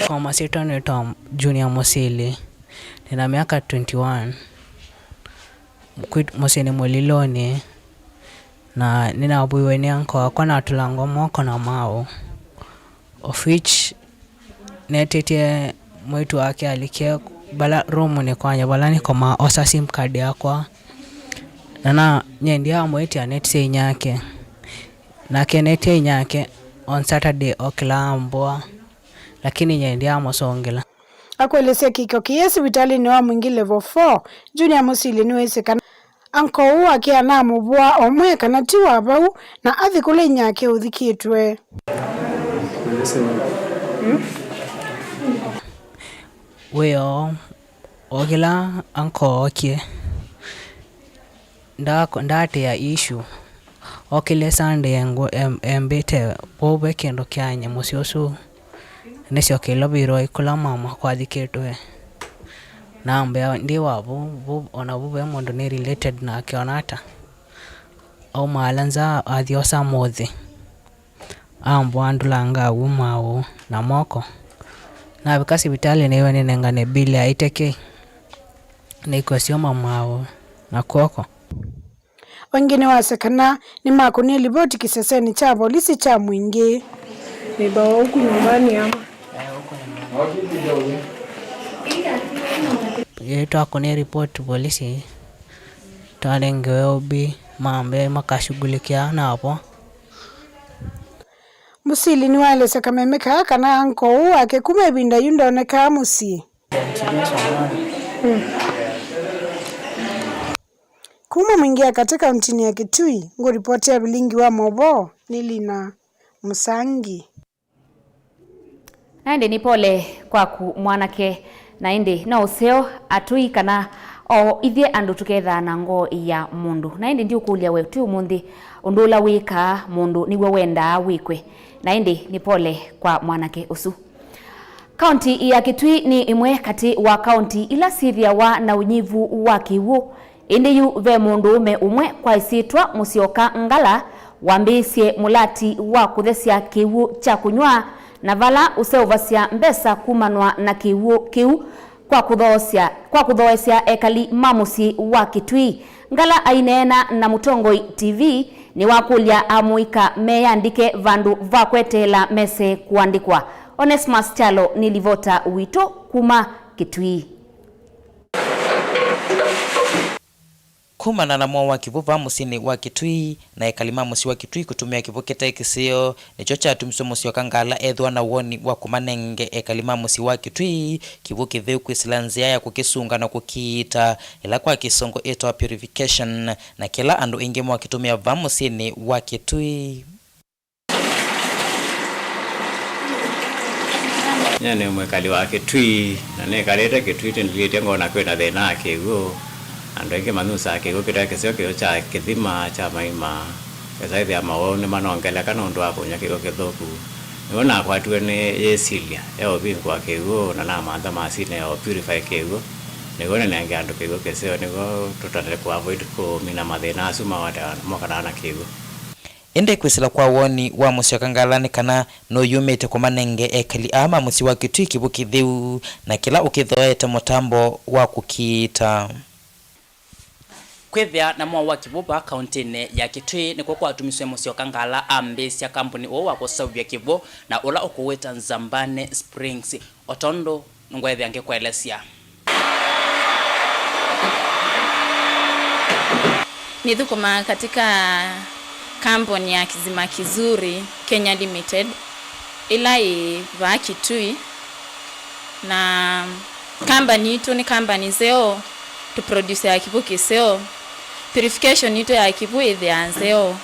Kwa masyĩtwa nĩtawa Junior Mũsili. Nĩna myaka twenty-one. Kwit-, mũsyĩ nĩ Mũlilũnĩ, na nĩnavũiwe nĩ uncle wakwa natũlangwa moko na maũ, of which netĩtye mwĩĩtu wake alike vala rumunĩ kwanya vala nĩkomaa osa sim card yakwa, na, na nyie ndyaamwĩtya netisye inyake, nake netie inyake on Saturday okĩla ambũa, lakini nyie ndyaamũsũngĩla. Akwelesya kĩko kĩĩ sivitalĩnĩ wa Mwingĩ Level four, Junior Mũsili nĩwaisye kana uncle ũũ wake anamũvũa omwe kana ti wa vau, na athi kũla inyake ũthikĩtwe. Wĩoo, okĩla uncle ookie, Nda-, ndaatĩĩa issue. Okĩlye Sunday ngũ-, em-, embĩte, "Vau ve kĩndũ kĩany'e mũsyĩ ũsu." Nĩsyokeile Nairobi kũla mama kwathikĩtwe. Na ambĩa, "Ndi wa vu, vu, ona vu ve mũndũ nĩ related nake ona ata." Aumaala nza athi osa mũthĩ. Ambũa ndũlanga awu maũ na moko. Navika sivitalĩ nĩwe nĩnengane bill ya ĩteke. Nĩkw'a syoma maũ na kw'oko. Wangĩ nĩwasya kana nĩmakũnie livoti kĩsesenĩ kya volisi kya Mwingĩ. Neighbor wa huku nyumbani ama? Ĩĩ, twakũnie ripoti volisi, twanengewe O B, mambĩa makashughulikia navo. Mũsili nĩwaelesya kameme kaa kana uncle ũũ wake kuma ĩvinda yu ndonekaa mũsyĩ. Kuma Mwingĩ ya katĩ kauntinĩ ya Kitui, ngũripotia vilingi wa movoo nĩ Lina Mũsangi. Na ĩndĩ nĩ pole kwaku mwanake, na ĩndĩ no ũseo atũi kana o ithyĩ andũ tũkethaa na ngoo ya mũndũ. Na ĩndĩ ndiũkũlya we twĩ ũmũnthĩ, ũndũ ũla wĩkaa mũndũ nĩw'o wendaa wĩkwe. Na ĩndĩ nĩ pole kwa mwanake ũsu. Kaunti ya Kitui nĩ ĩmwe katĩ wa kaunti ila syĩthĩawa na ũnyivu wa kĩw'ũ. Ĩndĩ yu ve mũndũũme ũmwe kwa ĩsyĩtwa Mũsyoka Ngala wambĩĩsye mũlati wa kũthesya kĩw'ũ kya kũnyw'a na vala ũseũvasya mbesa kumanwa na kĩw'ũ kĩu kwa kũthoosya, kwa kũthoesya ekali ma mũsyĩ wa Kitui. Ngala aineena na Mũtongoi T V nĩwakũlya amũika meyandĩke vandũ va kweteela mese kũandĩkwa. Onesmus Kyalo nĩ livota witũ kuma Kitui. Kumana na mwaũ wa kĩw'ũ vaa mũsyĩnĩ wa Kitui, na ekali ma mũsyĩ wa Kitui kũtũmĩa kĩw'ũ kĩte kĩseo, nĩkyo kyatumisye Mũsyoka Ngala ethĩwa na woni wa kũmanenge ekali ma mũsyĩ wa Kitui kĩw'ũ kĩtheu kwĩsĩla nzĩa ya kũkĩsunga na kũkiita, ĩla kwa Kĩsũngũ ĩtawa purification, na kĩla andũ aingĩ makĩtũmĩa vaa mũsyĩnĩ wa Kitui. Nyie nĩ mwĩkali wa Kitui, na nĩkalĩte Kitui nĩndilĩtye ngona kwĩna thĩna wa kĩw'ũ. Andũ aingĩ manyusaa kĩw'ũ kĩte kĩseo, kĩw'ũ kya kĩthima, kya maima. Kĩsaĩthĩa mawau nĩmanongeleka nũndũ wa kũnywa kĩw'ũ kĩthũku. Nĩw'o nakwatiwe nĩ yĩsilya ya ũvingũa kĩw'ũ na namantha masini ya purify kĩw'ũ nĩw'o nĩnenge andũ kĩw'ũ kĩseo, nĩw'o tũtale kũ avoid kũmina mathĩna asu mawatawa andũ mokanaa na kĩw'ũ. Ĩndĩ kwĩsĩla kwa woni wa Mũsyoka Ngala nĩ kana nũyumĩte kũmanenge ekali aa ma mũsyĩ wa Kitui kĩw'ũ kĩtheu na kĩla ũkĩthooete mũtambo wa kũkiita. Kwĩthĩa na mwaũ wa kĩw'ũ vaa kaũntĩnĩ ya Kitui nĩkw'o kwatumisye Mũsyoka Ngala ambĩĩsya kambuni ũũ wa kũseũvya kĩw'ũ na ũla ũkũwĩta Nzambane Springs, o tondũ ngwethĩa ngĩkũelesya. Nĩthũkũmaa katika kambuni ya Kisima Kizuri Kenya Limited, ĩla ĩ vaa Kitui, na kambani itũ nĩ kambani nzeo, tũproduceaa kĩw'ũ kĩseo, purification itũ ya kĩw'ũ ĩthĩaa nzeo.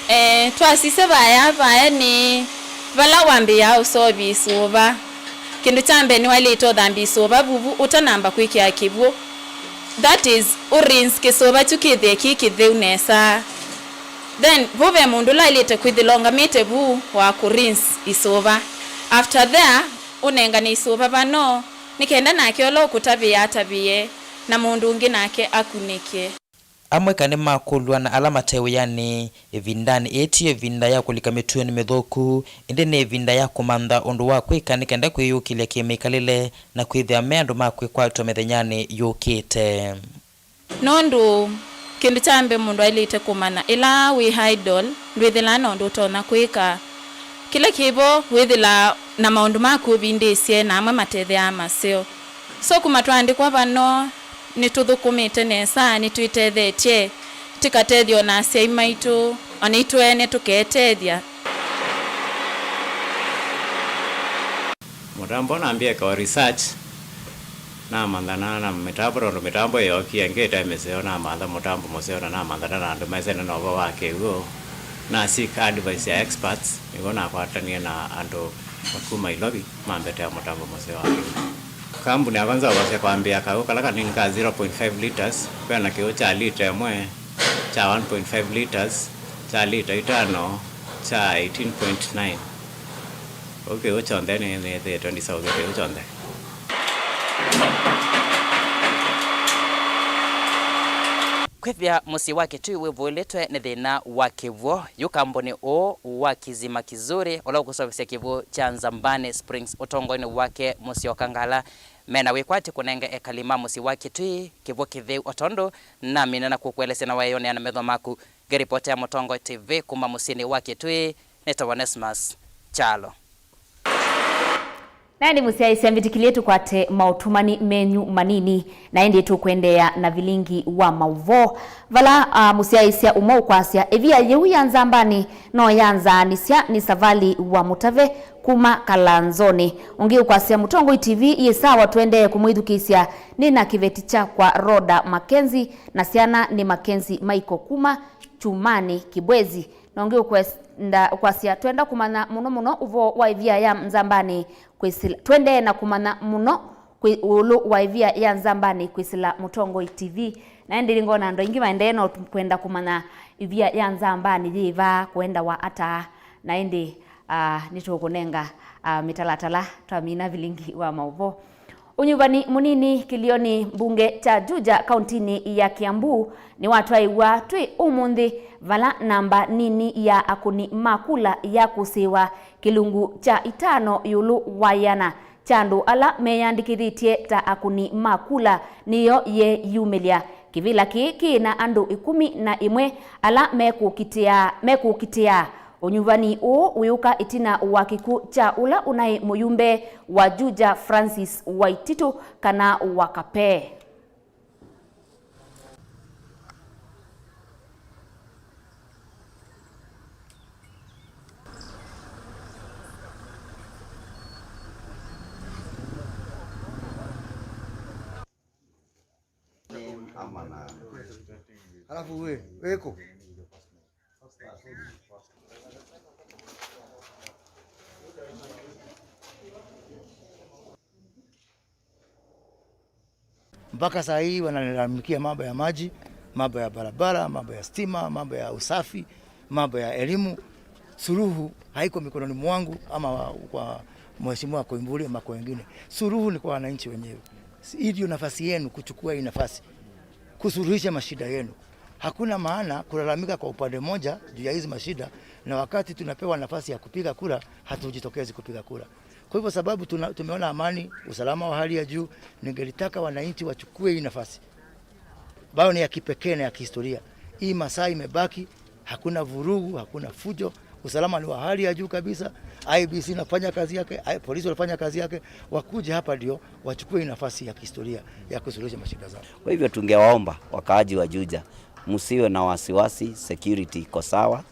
Eh, twasisya vaya, vaya nĩ vala wambĩĩaa ũseũvya ĩsũva. Kĩndũ kya mbee nĩwaĩlĩte ũthambya ĩsũva vuvu ũtanamba kwĩkĩa kĩw'ũ. That is, ũrinse kĩsũva kyu kĩthĩe kĩ kĩtheu nesa. Then, vu ve mũndũ ũla aĩlĩte kwĩthĩla ũngamĩte vu wa kũrinse ĩsũva. After there, ũnengane ĩsũva vano, nĩ kenda nake ũla ũkũtavĩĩa atavĩe, na mũndũ ũngĩ nake akunĩke. Amwe eka nĩmakũlw'a na ala mate wĩanĩ. Ĩvindanĩ ĩĩ ti ĩvinda ya kũlika mĩtuonĩ mĩthũku, ĩndĩ nĩ ĩvinda ya kũmantha ũndũ wa kwĩka nĩ kenda kwĩyũkĩlya kĩ-mĩkalĩle na kwĩthĩa me andũ ma kwĩkwatw'a mĩthenyanĩ yũkĩte. Nũndũ kĩndũ kya mbee mũndũ aĩlĩte kũmanya, ĩla wĩ idle, ndwĩthĩlaa na ũndũ ũtonya kwĩka. Kĩla kĩ vo, wĩthĩlaa na maũndũ maku ũvindĩsye, na amwe matethĩaa maseo. So kuma twaandĩkwa vano, nĩtũthũkũmĩte nesa, nĩtwĩtethetye, tũkatethya o na asyai maitũ, o naitũ ene tũketethya. Mũtambo nambie eka o research, namantha na, na mĩtambo, tondũ mĩtambo ĩyookie ĩngĩ ĩte mĩseo, namantha mũtambo mũseo na namantha na andũ mesene na ũvoo wa kĩw'ũ. Na seek advice ya experts, nĩw'o nakwatanie na andũ kuma Ilovi mambetea mũtambo mũseo wa kĩw'ũ. Kambuni yakwa nzaũvasya kwambĩĩa kaũ kala kanini ka zero point five liters, kwĩ na kĩw'ũ kya lita ĩmwe, kya one point five liters, kya lita itano, kya eighteen point nine. Ũu kĩw'ũ kyonthe nĩnĩthĩĩtwe ndiseũvye kĩw'ũ kyonthe. Kwĩthĩa mũsyĩ wa Kitui wĩvũĩlĩtwe nĩ thĩna wa kĩw'ũ, yu kambuni ũũ wa Kisima Kizuri, ũla ũkũseũvĩsya kĩw'ũ kya Nzambani Springs ũtongoinĩ wake Mũsyoka Ngala, mena wĩkwatyo kũnenga ekali ma mũsyĩ wa Kitui kĩw'ũ kĩtheu, o tondũ namina na kũkũelesya na weeyonea na metho maku. Ngĩripotera Mũtongoi T V kuma mũsyĩnĩ wa Kitui, nĩtawa Onesmus Kyalo. Na ĩndĩ mũsyaĩĩsya mbĩtĩkĩlye tũkwate maũtũmani menyu manini, na ĩndĩ tũkũendeea na vilingi wa maũvoo, vala, a, mũsyaĩĩsya ũmwe ũkwasya, ĩvia yĩu ya Nzambani no yanzaanisya nĩ Savali wa Mũtave kuma Kalanzonĩ. Ũngĩ ũkwasya, Mũtongoi T V yĩ sawa, tũendee kũmwĩthukĩĩsya, nĩ na kĩveti kyakwa Rhoda Mackenzie, na syana nĩ Mackenzie Michael kuma Kyumani Kibwezi. Na ũngĩ ũkwenda, ũkwasya, twenda kũmanya mũno mũno ũvoo wa ĩvia ya Nzambani kwĩsĩla, twendee na kũmanya mũno kwĩ ĩũlũ wa ĩvia ya Nzambani kwĩsĩla Mũtongoi T V. Na ĩndĩ ngona andũ aingĩ maendee no kwenda kũmanya ĩvia ya Nzambani yĩ va, kũendawa ata, na ĩndĩ, ah, nĩtũkũnenga, ah, mĩtalatala twamina vilingi wa maũvoo. Ũnyuvani mũnini kĩlĩonĩ mbunge kya Juja kauntinĩ ya Kiambu nĩwatwaĩwa twĩ ũmũnthĩ, vala namba nini ya akũni ma kula yakũsĩĩwa kĩlungu kya itano ĩũlũ wa ĩana kya andũ ala meyandĩkĩthĩtye ta akũni ma kula nĩyo yeeyumĩlya. Kĩvĩla kĩĩ kĩ na andũ ĩkũmi na ĩmwe ala mekũkitĩa, mekũkitĩa Ũnyuvani ũũ wĩũka ĩtina wa kĩkw'ũ kya ũla ũnaĩ mũyumbe wa Juja Francis Waititu kana Wakapee. Alafu we, weko. Mpaka saa hii wananilalamikia mambo ya maji, mambo ya barabara, mambo ya stima, mambo ya usafi, mambo ya elimu. Suluhu haiko mikononi mwangu ama wa-, kwa Mheshimiwa Koimburi ama kwa wengine. Suluhu ni kwa wananchi wenyewe. Hii ndio nafasi yenu kuchukua hii nafasi, kusuluhisha mashida yenu. Hakuna maana kulalamika kwa upande mmoja juu ya hizi mashida, na wakati tunapewa nafasi ya kupiga kura, hatujitokezi kupiga kura. Kwa hivyo, sababu tuna-, tumeona amani, usalama wa hali ya juu, ningelitaka wananchi wachukue hii nafasi ambayo ni ya kipekee na ya kihistoria. Hii masaa imebaki, hakuna vurugu, hakuna fujo, usalama ni wa hali ya juu kabisa. I E B C inafanya kazi yake, I-, polisi wanafanya kazi yake, wakuje hapa ndio wachukue hii nafasi ya kihistoria ya kusuluhisha mashida zao. Kwa hivyo tungewaomba wakaaji wa Juja, msiwe na wasiwasi, security iko sawa.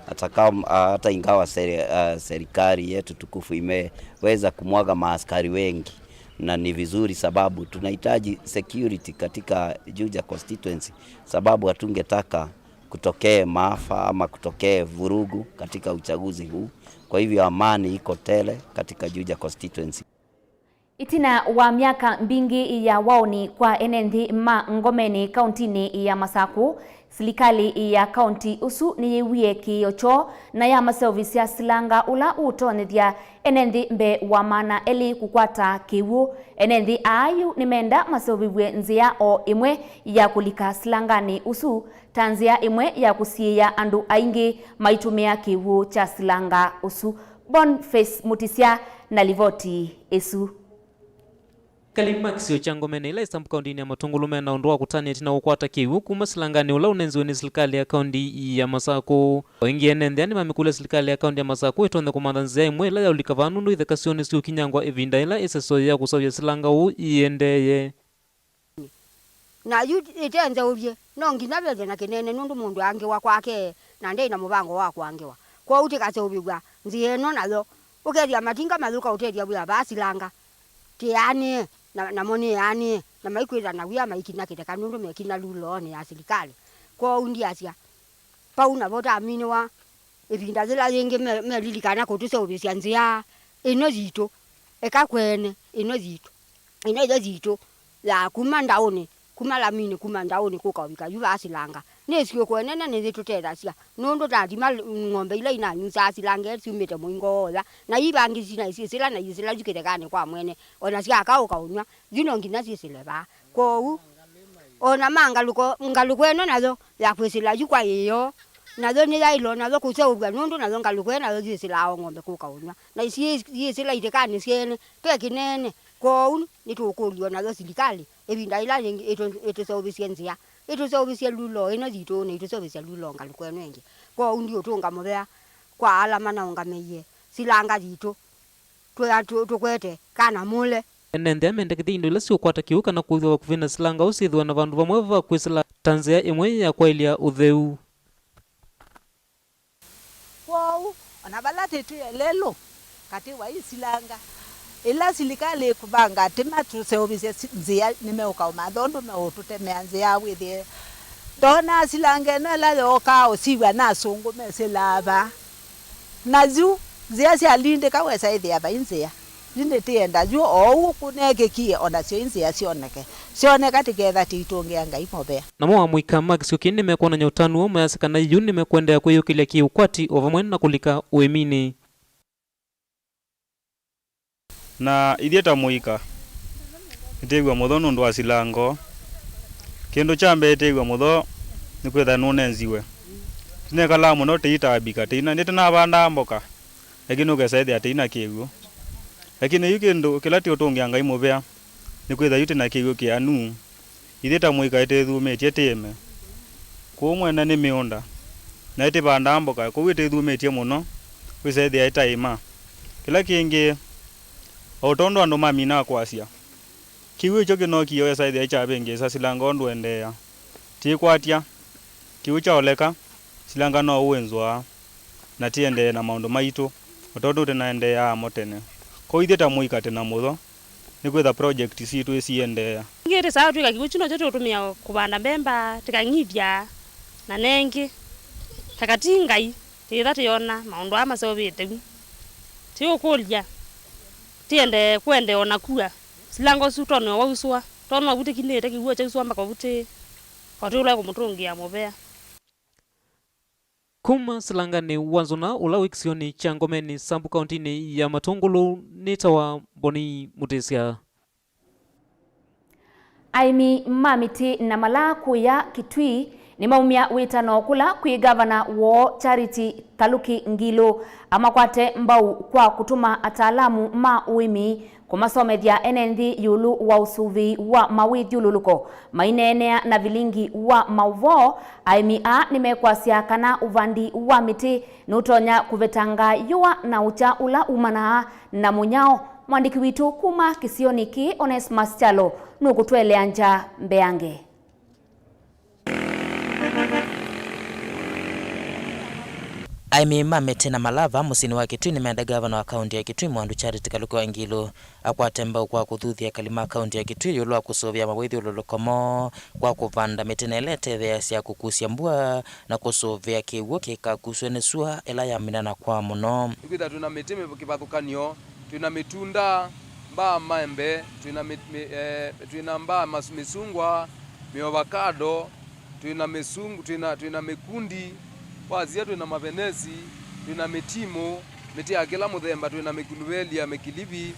Hata kama, hata ingawa seri-, ah, serikali yetu tukufu imeweza kumwaga maaskari wengi, na ni vizuri sababu tunahitaji security katika Juja constituency, sababu hatungetaka kutokee maafa ama kutokee vurugu katika uchaguzi huu. Kwa hivyo amani iko tele katika Juja constituency. Ĩtina wa myaka mbingĩ ya waũni kwa ene nthĩ ma Ngomeni kauntinĩ ya Masakũ, silikalĩ ya kaunti ũsu nĩyĩwie kĩĩo kyoo na yamaseũvĩsya silanga ũla ũũtonyethya ene nthĩ mbee wa maana elĩ kũkwata kĩw'ũ. Ene nthĩ aa yu nĩmenda maseũvĩw'e nzĩa o ĩmwe ya kũlika silanganĩ ũsu, ta nzĩa ĩmwe ya kũsiĩĩa andũ aingĩ maitũmĩa kĩw'ũ kya silanga ũsu. Boniface Mutisya na livoti ĩsu. Ekali ma kĩsio kya Ngomeni ĩla ĩ sub kauntinĩ ya Matungulu mena ũndũ wa kũtanĩa ĩtina wa kũkwata kĩw'ũ kuma silanganĩ ũla ũnenziwe nĩ silikalĩ ya kaunti ya Masakũ. O ĩngĩ ene nthĩ aa nĩmamĩkũlya silikalĩ ya kaunti ya Masakũ ĩtonye kũmantha nzĩa ĩmwe ĩla ya ũlika vaa nũndũ itheka syoo nĩsiũkinyangwa ĩvinda yĩla ĩseso ya kũseũvya silanga ũu yĩendeeye. Na yu ĩte nzeũvye, no nginya vethwe na kĩnene nũndũ mũndũ angĩwa kwake na ndei na mũvango wa kũangĩwa. Kwoou tĩkaseũvĩw'a nzĩa ĩno nayo. Ũkethĩa matinga mayũka ũtethya wĩa vaa silanga. Tĩanĩe, na, namo nĩanĩe, na maikwĩtha na wĩa maikina kĩtheka nũndũ mekina luloonĩ ya silikalĩ. Kwoou ndiasya, vau navo taminĩwa. Ĩvinda yĩla yĩngĩ me-, melilikana kũtũseũvĩsya nzĩa ĩno yitũ, eka kwene ĩno yitũ, ĩno ĩyo yitũ ya kuma ndaũnĩ, kuma laminĩ, kuma ndaũnĩ kũka ũvika yu vaa silanga. Nĩ syũkũ ĩnene nĩyĩtũtethasya, nũndũ tathima ng'ombe ila inanyusaa silanga syumĩte mũingo wooya, na ii vangĩ sinaĩ syĩsĩla na iĩsĩla yu kĩthekanĩ kwa mwene, o na syaka ũkaũnyw'a, yu no nginya syĩsĩle vaa. Kwoou, o na ma ngalũko, ngalũko ĩno nayo ya kwĩsĩla yu kwa ĩyoo, nayo nĩyaĩlwe nayo kũseũvw'a, nũndũ nayo ngalũko ĩ nayo yĩsĩlaa o ng'ombe kũka ũnyw'a, na isyĩ-, yĩsĩla ithekanĩ syene, ve kĩnene. Kwoou nĩtũũkũlya o nayo silikalĩ ĩvinda yĩla yĩngĩ ĩtũ-, ĩtũseũvĩsye nzĩa, ĩtũseũvĩsye luloo ĩno yitũ, na ĩtũseũvĩsye luloo ngalũko ĩno ĩngĩ. Kwoou ndiũtũnga mũvea kwa ala manaũngamĩie silanga yitũ. Twĩa tũ-, tũkwete kana mũle. Ene nthĩ aa mendekethya indo ila siũkwata kĩw'ũ kana kũĩthwa vakuvĩ na silanga ũu syĩthĩwe na vandũ vamwe va kwĩsĩla ta nzĩa ĩmwe ya kwaĩlya ũtheu. Kwoou, o na vala tĩtwĩe lelũ, katĩ wa isilanga, ĩla silikalĩ ĩkũvanga atĩ matũseũvĩsye si-, nzĩa, nĩmeũka ũmantha ũndũ meũtũtemea nzĩa wĩthĩe. Ndoonaa silanga ĩno ĩla yookaa ũsiw'a na asũngũ mesĩlaa vaa. Na yu nzĩa syalindĩka wesa ĩthĩa vai nzĩa. Yu nĩtĩenda yu oou kũneekĩkie o nasyo i nzĩa syoneke. Syoneka tĩketha tĩitũngĩa Ngai mũvea. Namo amũika ma kĩsio kĩĩ nĩmekwonany'a ũtanu woo mayasya kana yu nĩmekũendeea kwĩyũkĩlya kĩ-ũkwati o vamwe na kũlika ũĩminĩ. Na ithyĩ ta mũika, nĩtwĩw'a mũtho nũndũ wa silanga ũũ. Kĩndũ kya mbee twĩw'a mũtho nĩ kwĩtha nũnenziwe. Tũnekalaa mũno tũitaabika, tũina, nĩtũnavandaa mboka, lakini ũkesa ĩthĩa tũina kĩw'ũ. Lakini yu kĩndũ kĩla tũũtũngĩa Ngai mũvea nĩ kwĩtha yu twĩna kĩw'ũ kĩanu. Ithyĩ ta mũika ĩtwĩthumĩtye tĩĩme. Kũu mwene nĩ mĩũnda, na ĩtĩvandaa mboka, kwoou ĩtwĩthumĩtye mũno, wĩsa ĩthĩa ĩtaĩma. Kĩla kĩngĩ, o tondũ andũ maminaa kwasya, kĩw'ũ ĩkyo kĩnookie wesa ĩthĩa ĩkyavĩngĩĩsa silanga ũndũ ũendeea. Tĩkwatya, kĩw'ũ kyaoleka, silanga no ũwĩnzũaa, na tĩendee na maũndũ maitũ, o tondũ tũnaendeeaa mo tene. Kwoou ithyĩ ta mũika twĩna mũtho, nĩkwĩtha project sitũ isiendeea. Kĩĩ tĩsaa twĩka kĩw'ũ kyu nokyo tũũtũmĩa kũvanda mbemba, tĩkang'ithya na nengĩ. Ta kati Ngai, tĩĩtha tĩyona maũndũ aa maseũvĩte vu. Tĩũkũlya, tĩende kũende o na kua. Silanga ũsu tone o wausũa, tone ovu tĩkinĩte kĩw'ũ kyausũa mbaka ovu tĩ, o tĩ ũla kũmũtũngĩa mũvea. Kuma Silanganĩ wa Nzũna, ũla wĩ kĩsionĩ kya Ngomeni Sub kaũntĩnĩ ya Matũngũlũ, nĩtawa Mboni Mũtĩsya. Aĩmi ma mĩtĩ na malaa kũya Kitui nĩmaumya wĩtano kũla kwĩ ngavana woo Charity Kaluki Ngilu amakwate mbau kwa kũtũma ataalamu ma ũĩmi kũmasomethya ene nthĩ ĩũlũ wa ũsũvĩi wa mawĩthyũlũlũko. Maineenea na vilingi wa maũvoo, aĩmi aa nĩmekwasya kana ũvandi wa mĩtĩ nũtonya kũvetanga yũa na ũkya ũla umanaa na mũnyao. Mwandĩki witũ kuma kĩsionĩ kĩĩ, Onesmus Kyalo, nũkũtũeleangya mbeange. Aĩmi ma mĩtĩ na malaa vaa mũsyĩnĩ wa Kitui nĩmenda ngavana wa kaũntĩ ya Kitui Mwandũ Charity Kaluki wa Ngilu akwate mbau kwa kũthuthya ekali ma kaũntĩ ya Kitui ĩũlũ wa kũsũvĩa mawĩthyũlũlũko moo kwa kũvanda mĩtĩ na ĩla ĩtetheeasya kũkusya mbua na kũsũvĩa kĩw'ũ kĩikakusw'e nĩ sua ĩla yaminana kwa mũno. Nĩkwĩthĩwa twĩ na mĩtĩ mĩ-, kĩvathũkany'o, twĩ na mĩtunda, mbaa maembe, twĩ na mĩ-, mĩ-, eh, twĩ na mbaa mas-, mĩsungwa, mĩovakado, twĩ na mĩsung-, twĩ na, twĩ na mĩkundi, wasia twĩ na mavenesi, twĩ na mĩtimũ, mĩtĩ ya kĩla mũthemba, twĩ na mĩkuluvelia, mĩkilivi,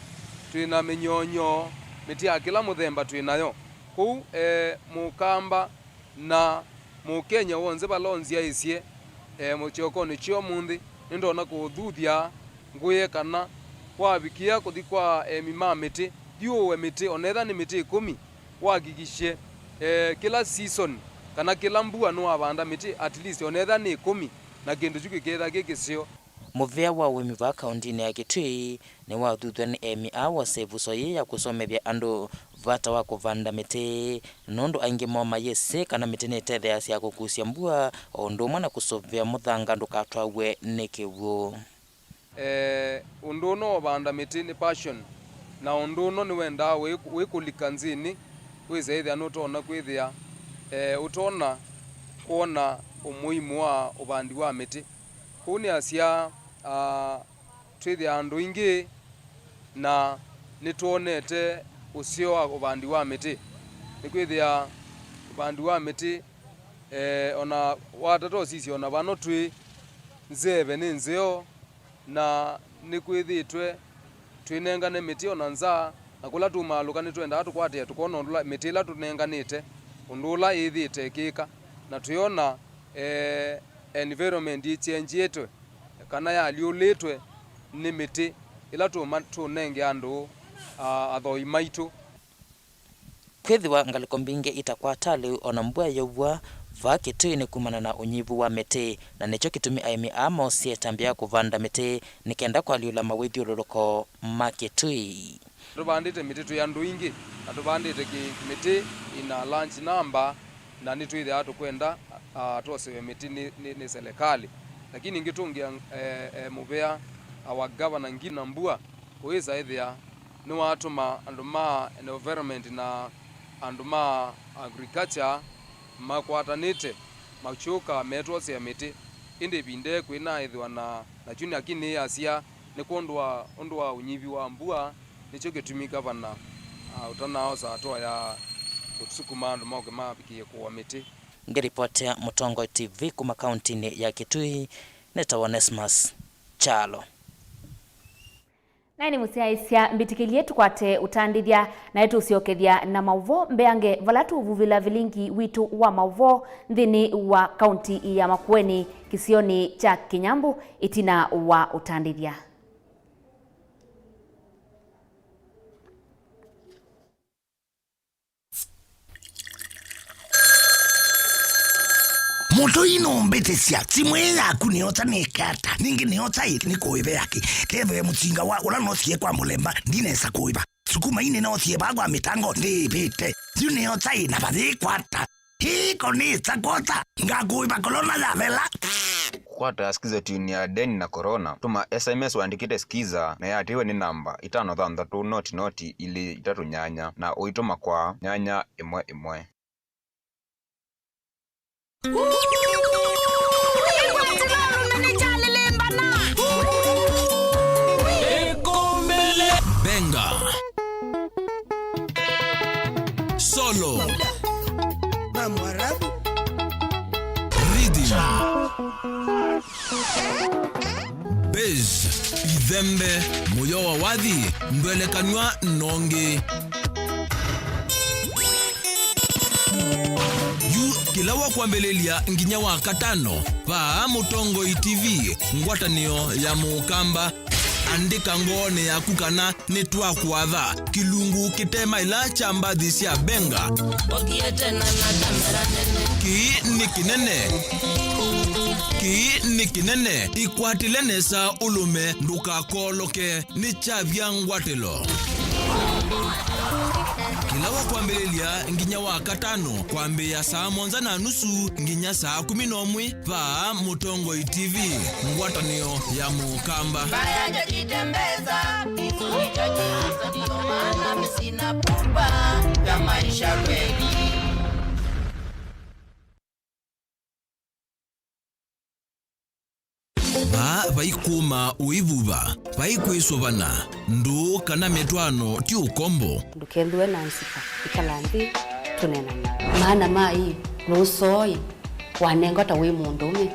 twĩ na mĩnyonyo, mĩtĩ ya kĩla mũthemba twĩ nayo. Kwoou, eh, Mũkamba na Mũkenya w'onthe vala ũnzyaĩĩsye, eh, kyokonĩ kya ũmũnthĩ, nĩndonya kũũthuthya ngwĩe kana wavikĩa kũthi kwa aĩmi ma mĩtĩ, thiĩ ũũe mĩtĩ, o na ethĩwa nĩ mĩtĩ ĩkũmi, wahakikishe, eh, kĩla season kana kĩla mbua nĩwavanda mĩtĩ at least o na ethĩwa nĩ ĩkũmi, na kĩndũ kyu kĩkethĩwa kĩ kĩseo. Mũvĩa wa ũĩmi vaa kaũntĩnĩ ya Kitui nĩwathuthw'a nĩ aĩmi aa wose ĩvuso yĩĩ ya kũsomethya andũ vata wa kũvanda mĩtĩ, nũndũ aingĩ moo mayĩsĩ kana mĩtĩ nĩtetheeasya kũkusya mbua o ũndũ ũmwe na kũsũvĩa mũthanga ndũkatwawe nĩ kĩw'ũ. Eh, ũndũ ũno wa ũvanda mĩtĩ nĩ passion, na ũndũ ũno nĩwendaa wĩ-, wĩkũlika nzĩnĩ, wĩsa ĩthĩa nũtonya kwĩthĩa, eh, ũtonya kwona ũmũimu wa ũvandi wa mĩtĩ. Kwoou nĩasya, ah, twĩthĩaa andũ aingĩ na nĩtwonete ũseo wa ũvandi wa mĩtĩ. Nĩkwĩthĩa ũvandi wa mĩtĩ, eh, o na watata ũsisya o na vano twĩ, nzeve nĩ nzeo, na nĩkwĩthĩĩtwe twĩnengane mĩtĩ o na nza, na kũla tũmaalũka nĩtwendaa tũkwatĩe tũkona ũndũ ũla mĩtĩ ĩla tũnenganĩte, ũndũ ũla ĩthĩĩte ĩkĩka, na twĩona, eh, environment ĩkyengyĩtwe kana yaalyũlĩtwe nĩ mĩtĩ ĩla tũma-, tũnenge andũ, a, athoi maitũ. Kwĩthĩwa ngalĩko mbingĩ itakwata lĩu o na mbua yaua vaa Kitui nĩ kumana na ũnyivu wa mĩtĩ, na nĩkyo kĩtumi aĩmi aa moosie ĩtambya ya kũvanda mĩtĩ nĩ kenda kũalyũla mawĩthyũlũlũko ma Kitui. Tũvandĩte mĩtĩ twĩ andũ aingĩ, na tũvandĩte kĩ-, mĩtĩ ina large number, na nĩtwĩthĩawa tũkwenda, ah, twosewe mĩtĩ nĩ, nĩ, nĩ selekalĩ. Lakini ngĩtũngĩa, eh, eh, mũvea, our governor Ngilu na Mbua, ũyĩsa ĩthĩa nĩwatũma andũ ma environment na andũ ma agriculture makwatanĩte, makyũka metwosea mĩtĩ. Ĩndĩ ĩvinda ĩĩ kwĩnaĩthĩwa na, na kyu nĩakinĩĩasya nĩ kwondũ wa, ũndũ wa ũnyivi wa mbua, nĩkyo kĩtumi ngavana, ah, ũtanaaosa hatua ya kũsukuma andũ moke mavikĩe kũũa mĩtĩ. Ngĩripotea Mũtongoi T V kuma kauntinĩ ya Kitui, nĩtawa Onesmus Kyalo. Naĩ nĩ mũsyaĩĩsya mbĩtĩkĩlye tũkwate ũtandĩthya, naĩ tũsyokethya na maũvoo mbeange vala tũvuvĩla vilingi witũ wa maũvoo nthĩnĩ wa kaunti ya Makueni kĩsionĩ kya Kĩnyambũ ĩtina wa ũtandĩthya. Mũtũi nũmbĩtĩsya, simũ ĩĩ yaku nĩyota nĩke ata? Ningĩ nĩyota ĩ nĩkũĩve yakĩ? Kethĩwe mũsinga wa ũla noosie kwa mũlemba ndinesa kũĩva. Sukuma ii nĩnoosie vaa kwa mĩtango ndĩĩvĩte. Yu nĩyota ĩ na vathĩĩkwa ata? Ĩĩ ko nĩsa kwota, ngakũĩva kolona yavela. Kwata Skiza Tune ya Deni na Corona, tũma S M S ũandĩkĩte Skiza na ĩatĩĩwe nĩ namba itano thanthatũ noti noti ilĩ itatũ nyanya na ũitũma kwa nyanya ĩmwe ĩmwe. Benga. Solo. Rhythm. Bass. Ithembe. Mũyo wa wathi. Ndwelekanw'a nongi. Yu kĩla wa kwambĩlĩlya nginya wa katano, vaa Mũtongoi T V, ngwatanĩo ya Mũkamba. Andĩka ngoonĩ yaku kana nĩtwakwatha kĩlungu kĩte maĩla kya mbathi sya Benga. Ũthiĩte na na kamera nene. Kĩĩ nĩ kĩnene. Kĩĩ nĩ kĩnene. Ĩkwatĩle nesa ũlũme, ndũkakoloke. Nĩ kyavya ngwatĩlo. Kĩla wa kwambĩlĩlya nginya wa katano, kwambĩĩa saa mũonza na nusu nginya saa kũmi na ũmwe, vaa Mũtongoi T V, ngwatanĩo ya Mũkamba. Mbaya hajajitembeza, hizo ni chochote, ndio maana mimi sina pupa ya maisha kweli. Vaa vai kũma ũivuva, vai kwĩsũvana, ndũũ kana mĩtwaano ti ũkombo. Ndũkethĩwe na nzika, ĩkala nthĩ, tũneenany'e. Maana ma ĩ, nũsooi, wanengwa ta wĩ mũndũũme,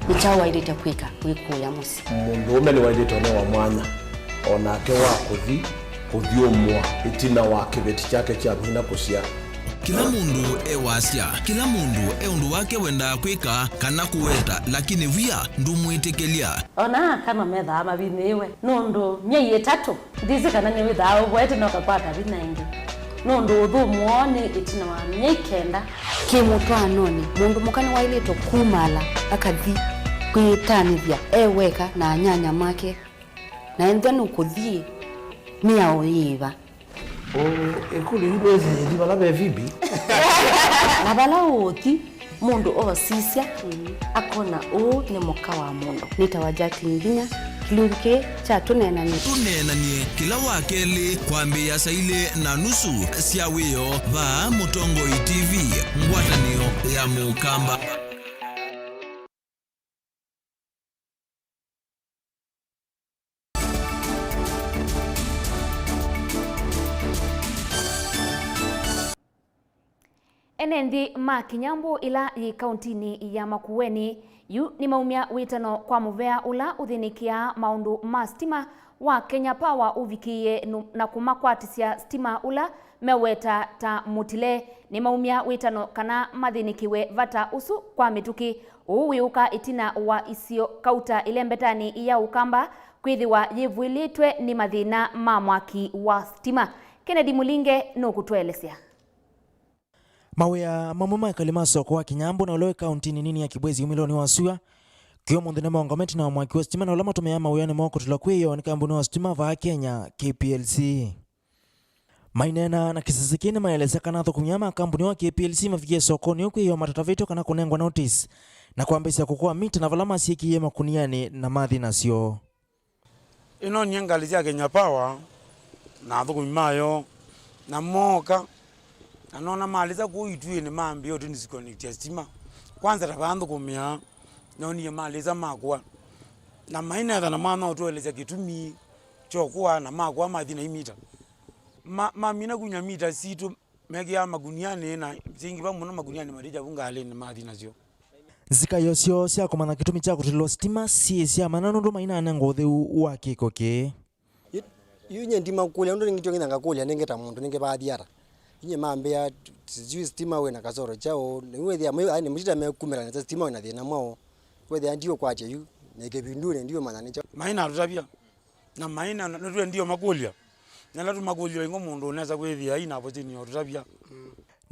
nĩ kyaũ waĩlĩte kwĩka wĩkũũya mũsyĩ? Mũndũũme nĩwaĩlĩte ũnewa mwanya, o nake wa kũthi kũthyũmũa ĩtina wa kĩveti kyake kya vinya kũsyaa. Kĩla mũndũ e wasya, kĩla mũndũ e ũndũ wake wendaa kwĩka kana kũweta, lakini wia ndũmwĩtĩkĩlya. O na aka no methaa mavinyĩĩwe nũndũ myei ĩtatũ. Ndĩsĩ kana nĩwĩthaa ũvoete na ũkakwata vinya ĩngĩ, nũndũ ũthũmũo nĩ ĩtina wa myei kenda. Kĩmũtwaanonĩ, mũndũ mũka nĩwaĩlĩtwe kumaala akathi kwĩtanĩthya e weka na anyanya make. Na ethĩwa nũkũthi, mĩao yĩva? Ũ, ĩkũlyo yu ndwĩsĩ yĩthi vala ve Phoebe? Na vala ũũthi, mũndũ oosisya, akona ũũ nĩ mũka wa mũndũ. Nĩtawa Jacqueline Nginya, kĩlungu kĩĩ kya Tũneenany'e. Tũneenany'e kĩla wa kelĩ kwambĩĩa saa ilĩ na nusu sya wĩoo vaa Mũtongoi T V, ngwatanĩo ya Mũkamba. Ene nthĩ ma Kinyambũ ĩla yĩ kauntinĩ ya Makueni yu nĩmaumya wĩtano kwa mũvea ũla ũthĩnĩkĩaa maũndũ ma sitima wa Kenya Power ũvikĩie nũ-, na kũmakwatisya sitima ũla meweta ta mũtile. Nĩmaumya wĩtano kana mathĩnĩkĩwe vata ũsu kwa mĩtũkĩ. Ũu wĩũka ĩtina wa isio kauta ĩlembetanĩ ya Ũkamba kwĩthĩwa yĩvũĩlĩtwe nĩ mathĩna ma mwaki wa sitima. Kennedy Mũlinge nũkũtũelesya. Mawĩa mamwe ma ekali ma soko wa Kinyambũ na ũla wĩ kauntinĩ nini ya Kibwezi umĩlonĩ wa sua, kĩ ũmũnthĩ nĩmaũngamĩte na mwaki wa sitima na ũla matũmĩaa mawĩanĩ moo kũtũla kwĩoo nĩ kambuni wa sitima vaa Kenya, K P L C. Maineena na kĩsese kĩĩ nĩmaelesya kana athũkũmi aa ma kambuni wa K P L C mavikie sokonĩ ũũ kwĩoo matatavĩtwe kana kũnengwa notice na kwambĩĩsya kũkũa mita na vala masyĩkĩie makunianĩ na mathi nasyo. Ĩno niĩ ngalĩ sya Kenya Power na athũkũmi mayo, na mooka, na nona malĩsa kũu ituĩnĩ mambĩĩa ũtũdisconnectia sitima. Kwanza ta vaa nthũkũmĩaa, nonie malĩsa makũa. Na mainetha na manootũelesya kĩtumi kyokũa na makũa mathi na imita. Ma, mamina kunya mita sitũ, mekĩaa makunianĩ na syingĩva mũno makunianĩ matĩkya vu ngalĩnĩ mathi nasyo. Nzika yosyo sya kũmanya kĩtumi kya kũtũlĩlwa sitima syĩ sya mana nũndũ mainanengwa ũtheu wa kĩko kĩĩ. Yu, yu nye ndimakũlya, nũndũ nĩngĩ tyo nginya ngakũlya nĩngĩ ta mũndũ nĩngĩ vathi ata. Yu nye mambĩa, sijui sitima wĩ na kasoro kyaũ, nĩwĩthĩa, aĩ nĩ mũtita mekumĩla nesa sitima wĩ na thĩna mwaũ. Wĩthĩa ndiũkwatya yu, na kĩvindunĩ ndiũmanya nĩkyo. Mainatũtavya. Na maina nĩtwendio makũlya. Na ala tũmakũlya ingo mũndũ ũnesa kwĩthĩa ina opportunity ya ũtũtavya.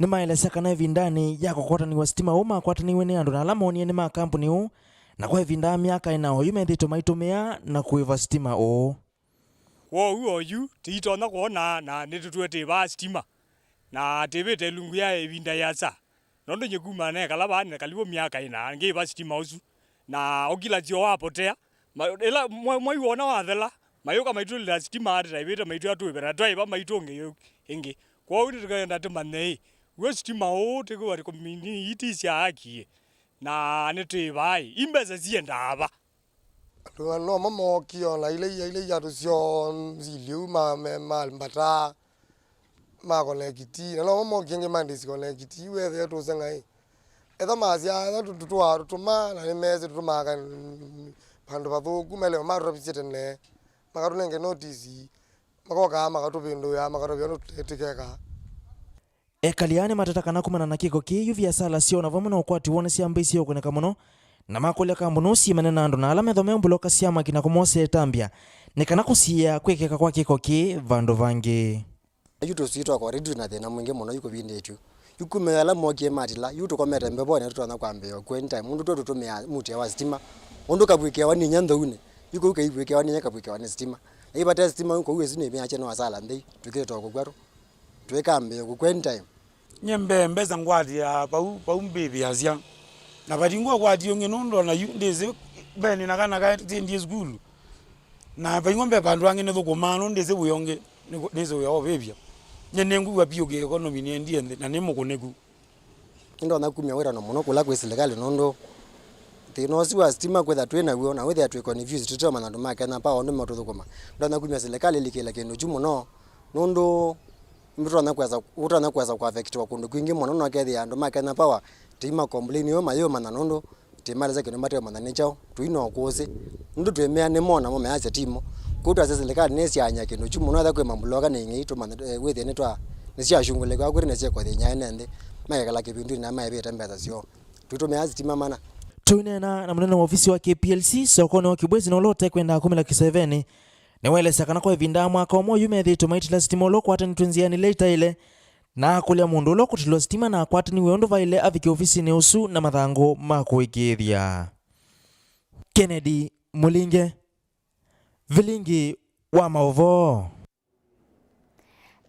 Nĩmaelesya kana ĩvindanĩ ya kũkwatanĩw'a sitima ũũ makwataniw'e nĩ andũ na ala moonie nĩ ma kambuni ũũ, na kwa ĩvinda ya myaka ĩna oyu methĩĩtwe maitũmĩa na kũĩva sitima ũũ. Kwoou oyu tĩitonya kwona na nĩtũtwetĩe vaa sitima, na tĩvĩte ilungu ya ĩvinda yĩasa. Nũndũ nyie kuma nekala vaa nĩ kalivu myaka ĩna ngĩva sitima ũsu, na ũkilasyo wapotea. Ma-, ĩla mwa-, mwai wona wathela, mayũka maitũlĩla sitima ati taivĩte maitũ atũĩve na twaĩva maitũ ũngĩ ĩngĩ. Kwoou nĩtũkenda tũmanye ĩ, w'o sitima ũũ tĩkwĩwa ati komini ii ti sya haki ĩ, na nĩtwĩvaa ĩ, i mbesa siendaa va? Andũ nomo mookie ona ila ia, ila iatũ syoo nziliu ma, me, ma mbataa. Ma kolekiti, na nomo mokie ngĩ ma ndĩsi kolekiti, wethĩa tũseng'aĩ. Etha masya, etha tũtũaa tũtũma, na nĩmesĩ tũtũmaa ka-, vandũ vathũku, meleo matũtavisye tene, makatũnenge notisi, makokaa, makatũvĩndũĩa, makatũvĩa ũndũ tũtekaa. Ekali aa nĩmateta kana kumana na kĩko kĩĩ, yu viasala syoo na vamwe na ũkwati woo nĩsyambĩĩsye ũkũnĩka mũno, na makũlya kambuni ũũ syĩmene na andũ na ala methwa meũmbũloka syama kĩ na kũmosea ĩtambya, nĩ kana kũsiĩĩa kwĩkĩka kwa kĩko kĩĩ vandũ vangĩ. Yu tũsui twakwa already twĩ na thĩna mwingĩ mũno yu kũvindĩtw'e. Yu kumĩa ala mokie matila, yu tũkomete mbevonĩ tũtonya kwambĩĩa ũkw'ũ anytime. Nũndũ tũtũtũmĩaa mutia wa sitima. Ũndũ kavw'ĩkĩawa nĩ inya nthounĩ, yu kũu kaivw'ĩkĩawa nĩ inya kavw'ĩkĩawa nĩ sitima. Na yu vate sitima yu kũu ĩsu nĩ mĩakye no asala nthei, tũkĩtwa kũkw'a tũ. Twĩkambĩĩa ũkw'ũ anytime. Nyie mbee mbesa ngwatĩaa vau, vau mbĩvĩasya. Na vatingwa ũkwati ũngĩ nũndũ ona yu ndĩsĩ mbee nĩ na kana katindie sukulu. Na vaingwa mbee vandũ angĩ nĩthũkũmaa nũndũ ndĩsĩ wĩa ũngĩ, nĩkũ-, nĩsĩ wĩa wa ũvĩvya. Nyie nĩngwĩw'a vyũ kĩ economy nĩendie nthĩ na nĩ mũkũnĩku. Nĩndonya kumya wĩtano mũno kũla kwĩ silikalĩ nũndũ thĩna ũsu wa sitima kwĩtha twĩ naw'o na wĩthĩa twĩ confused tũteũmanya andũ ma Kenya Power ũndũ matũthũkũma. Ndonya kumya silikalĩ ĩlikĩle kĩndũ kyu mũno nũndũ Nĩtũtonya kwesa, ũtonya kwesa kũaffectiwa kũndũ kwingĩ mũno, na ũkethĩa andũ ma Kenya Power tĩimakomplain ĩyo mayĩũmanya nũndũ tĩmalesya kĩndũ mateũmanya nĩ kyaũ, tũi na ũkũsĩ. Nũndũ twĩmea nĩmo namo measya timo. Kwoou twasya silikalĩ nĩsyany'a kĩndũ kyu mũno, etha kwĩ mambuloka na ing'ei tũmanye, eh, wĩthĩe nĩtwa, nĩsyashungũlĩka kwĩtha nĩsyĩkũthĩny'a ene nthĩ, maikala kĩvindunĩ na maĩvĩte mbesa syoo. Tũitũmĩa sitima mana. Tũineena na mũnene wa ovisi wa K P L C sokonĩ wa Kibwezi na ũla ũtekwendaa kumĩla kĩsevenĩ, nĩwaelesya kana kwa ĩvinda ya mwaka ũmwe yu methĩĩtwe maitila sitima ũla ũkwatanĩtw'e nzĩanĩ ila itaĩle, na akũlya mũndũ ũla ũkũtilwa sitima na akwataniw'e ũndũ vaĩle avike ovisinĩ ũsu na mathangũ ma kũĩkĩĩthya. Kennedy Mũlinge, Vilingi wa Maũvoo.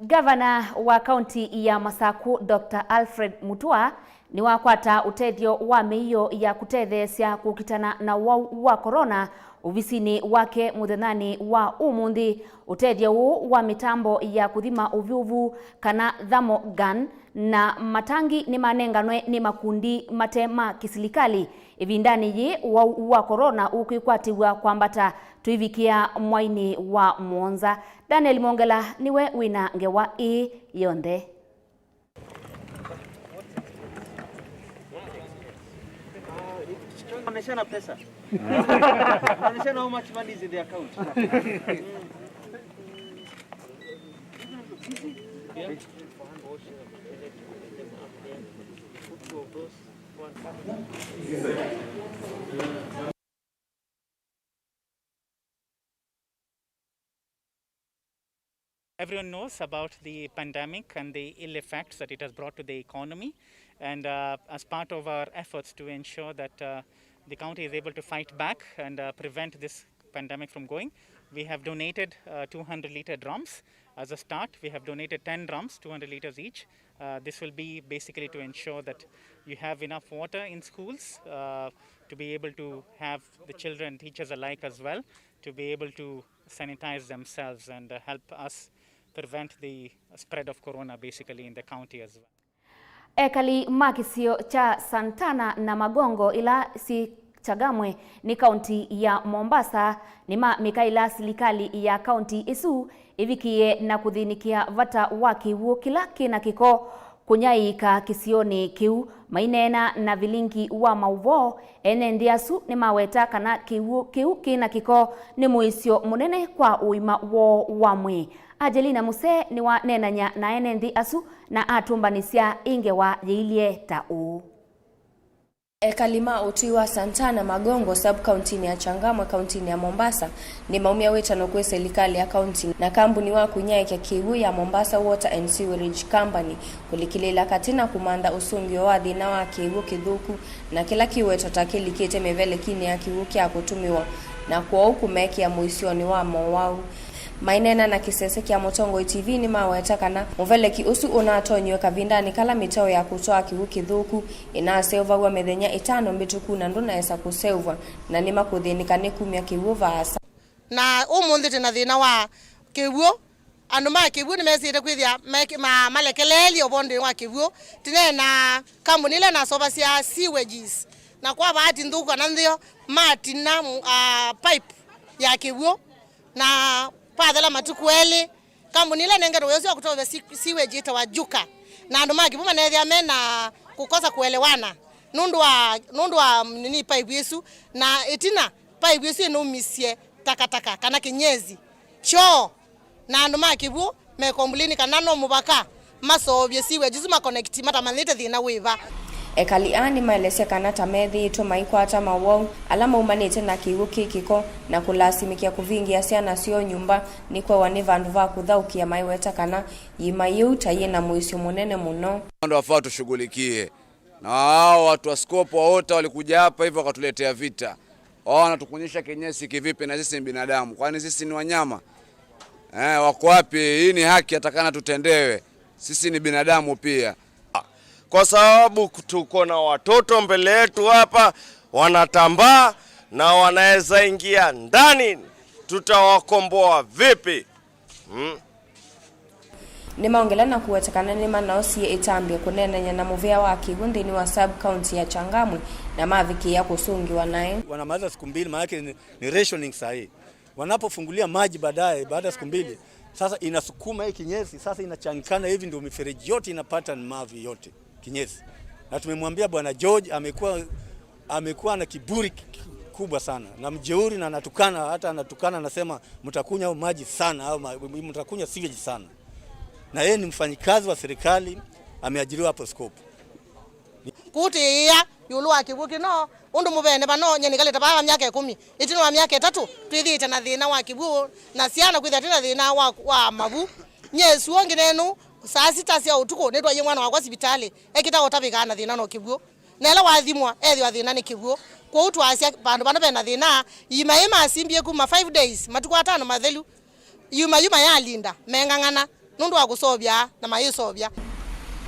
Ngavana wa kaunti ya Masaku, Doctor Alfred Mutua, nĩwakwata ũtethyo wa mĩio ya kũtetheesya kũkitana na ũwau wa corona ovisinĩ wake mũthenyanĩ wa ũmũnthĩ. Ũtethyo ũũ wa mĩtambo ya kũthima ũvyũvu kana thermal gun na matangi nĩmanenganwe nĩ makundi mate ma kĩsilikalĩ. Ĩvindanĩ yĩĩ, ũwau wa corona ũkwĩkwatĩw'a kwambata tũivikĩa mwainĩ wa mũonza. Daniel Mongela nĩwe wĩna ngewa ĩĩ yonthe. Onyeshana pesa. Onyeshana how much money is in the account. Everyone knows about the pandemic and the ill effects that it has brought to the economy. And, uh, as part of our efforts to ensure that, uh, the county is able to fight back and, uh, prevent this pandemic from going, we have donated, uh, two hundred litre drums. As a start, we have donated ten drums, two hundred litres each. Uh, this will be basically to ensure that you have enough water in schools, uh, to be able to have the children, teachers alike as well, to be able to sanitize themselves and, uh, help us prevent the spread of corona basically in the county as well. Ekali ma kĩsio kya Santana na Magongo ila syĩ Changamwe nĩ kaunti ya Mombasa nĩmamĩkaĩla silikalĩ ya kaunti ĩsu ĩvikĩe na kũthĩnĩkĩa vata wa kĩw'ũ kĩla kĩ na kĩko kũnyaĩĩka kĩsionĩ kĩu. Maineena na vilingi wa maũvoo, ene nthĩ asu nĩmaweta kana kĩw'ũ kĩu kĩ na kĩko nĩ mũĩsyo mũnene kwa ũima woo wa mwĩĩ. Angelina Musee nĩwaneenany'a na ene nthĩ asu na atũmbanĩsya ĩ ngewa yĩilye ta ũũ. Ekali ma ũtũi wa Santana Magongo, sub-kauntinĩ ya Changamwe, kauntinĩ ya Mombasa, nĩmaumya wĩtano kwĩ silikalĩ ya kaunti na kambuni wa kũnyaĩĩkya kĩw'ũ ya Mombasa Water and Sewerage Company kũlikĩlĩĩla katĩ na kũmantha ũsũngĩo wa thĩna wa kĩw'ũ kĩthũku na kĩla kĩwetwa ta kĩlikĩte mĩvelekinĩ ya kĩw'ũ kya kũtũmĩwa, na kwoou kũmekĩa mũisyonĩ wa mowau. Maineena na kĩsese kya Mũtongoi T V nĩmaweta kana mũveleki ũsu ũnatonyiwe kavindanĩ kala mĩtao ya kũtwaa kĩw'ũ kĩthũku ĩnaseũvaw'a mĩthenya ĩtano mĩtũku na ndũnaesa kũseũvw'a, na nĩmakũthĩnĩka nĩ kumya kĩw'ũ vaasa. Na ũmũnthĩ twĩ na thĩna wa kĩw'ũ. Andũ ma kĩw'ũ nĩmesĩte kwĩthĩa meke-, ma-, malekeleelye ũvondoĩ wa kĩw'ũ. Tene na kambuni ĩla ĩnasovasya sewages, na kwa bahati nthũku kana ntheo, matina, ah, pipe ya kĩw'ũ, na pathela matukũ elĩ, kambuni ĩla ĩnengetwe wĩa ũsu wa kũtwaĩvya si-, sewage ĩtawa Juka, na andũ ma kĩw'ũ maneethĩa me na kũkosa kũelewana nũndũ wa, nũndũ wa, nini, pipe ĩsu, na ĩtina pipe ĩsu ĩnaumisye takataka kana kĩnyesi, kyoo, na andũ ma kĩw'ũ me complain kana no mũvaka maseũvye sewage isu ma connect matamanyĩte thĩna wĩ va. Ekali aa nĩmaelesya kana ta methĩĩtwe maikwata mawau ala maumanĩte na kĩw'ũ kĩ kĩko na kũlasimĩkĩa kũvingĩa syana syoo nyũmba nĩ kwewa nĩ vandũ va kũthaũkĩa, maiweta kana iima yĩu ta yĩ na mũisyo mũnene mũno. Ndio wafaa tushughulikie. Na hao watu wa Scope wote walikuja hapa hivyo wakatuletea vita. Wao wanatukunyisha kinyesi kivipi na sisi ni binadamu? Kwani sisi ni wanyama? Eh, wako wapi? Hii ni haki atakana tutendewe. Sisi ni binadamu pia. Kwa sababu tuko na watoto mbele yetu hapa, wanatambaa na wanaweza ingia ndani, tutawakomboa vipi? Hmm? Nĩmaongela na kũweta kana nĩmanaosie ĩtambya kũneenany'a na mũvĩa wa kĩw'ũ nthĩnĩ wa sub-county ya Changamwe na mavikĩĩa kũsũngĩwa naĩ. Wanamaliza siku mbili, maanake ni, ni rationing saa hii. Wanapofungulia maji baadaye, baada ya siku mbili, sasa inasukuma hii kinyesi, sasa inachangikana hivi, ndio mifereji yote inapata mavi yote, kinyesi. Na tumemwambia Bwana George, amekuwa, amekuwa na kiburi ki-, kubwa sana na mjeuri, na anatukana, hata anatukana, anasema, "Mtakunywa maji sana au ma-, mtakunywa sewage sana." Na yeye ni mfanyikazi wa serikali, ameajiriwa hapo Scope. Kũtĩĩa ĩũlũ wa kĩw'ũ kĩno, ũndũ mũvene vano, nye nĩkalĩte vaa myaka ĩkũmi. Ĩtina wa myaka ĩtatũ, twĩthĩĩte na thĩna wa kĩw'ũ, na syana kwĩthĩa twĩ na thĩna wa, wa mavu. Nye ĩsu ũngĩ nenu, saa sita sya ũtukũ, nĩtwaie mwana wakwa sivitalĩ, ekĩta ũtavĩkaa na thĩna no kĩw'ũ. Na ĩla wathimwa, ethĩwa thĩna nĩ kĩw'ũ. Kwoou twaasya, vandũ vano vena thĩna, iima ĩĩ masimbie kuma five days, matukũ atano mathelu, yuma yuma yalinda, meng'ang'ana nũndũ wa kũseũvya na mayĩseũvya.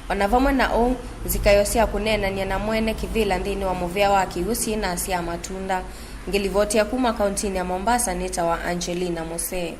O na vamwe na ũu, nzikaĩo sya kũneenany'a na mwene kĩvĩla nthĩnĩ wa mũvĩa wa kĩw'ũ syĩnasyaa matunda. Ngĩlivotia kuma kauntinĩ ya Mombasa nĩtawa Angelina Musee.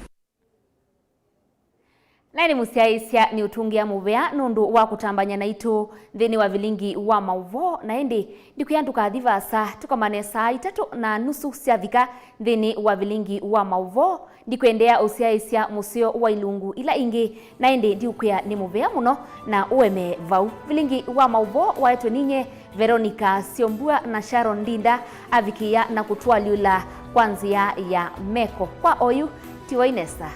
Naĩ nĩ mũsyaĩĩsya nĩ ũtũngĩa mũvea nũndũ wa kũtambany'a naitũ nthĩnĩ wa vilingi wa maũvoo, na ĩndĩ ndikwĩa ndũkathi vaasa, tũkomane saa itatũ na nusu syavika nthĩnĩ wa vilingi wa maũvoo. Ndikwendeea ũsyaĩĩsya mũseo wa ilungu ila ingĩ, na ĩndĩ ndiũkwĩa nĩ mũvea mũno na ũeme vau. Vilingi wa maũvoo waetwe ninye Veronica Syombua na Sharon Ndinda, avikĩĩa na kũtwalyũla kwa nzĩa ya meko. Kwa oyu, tiwa inesa.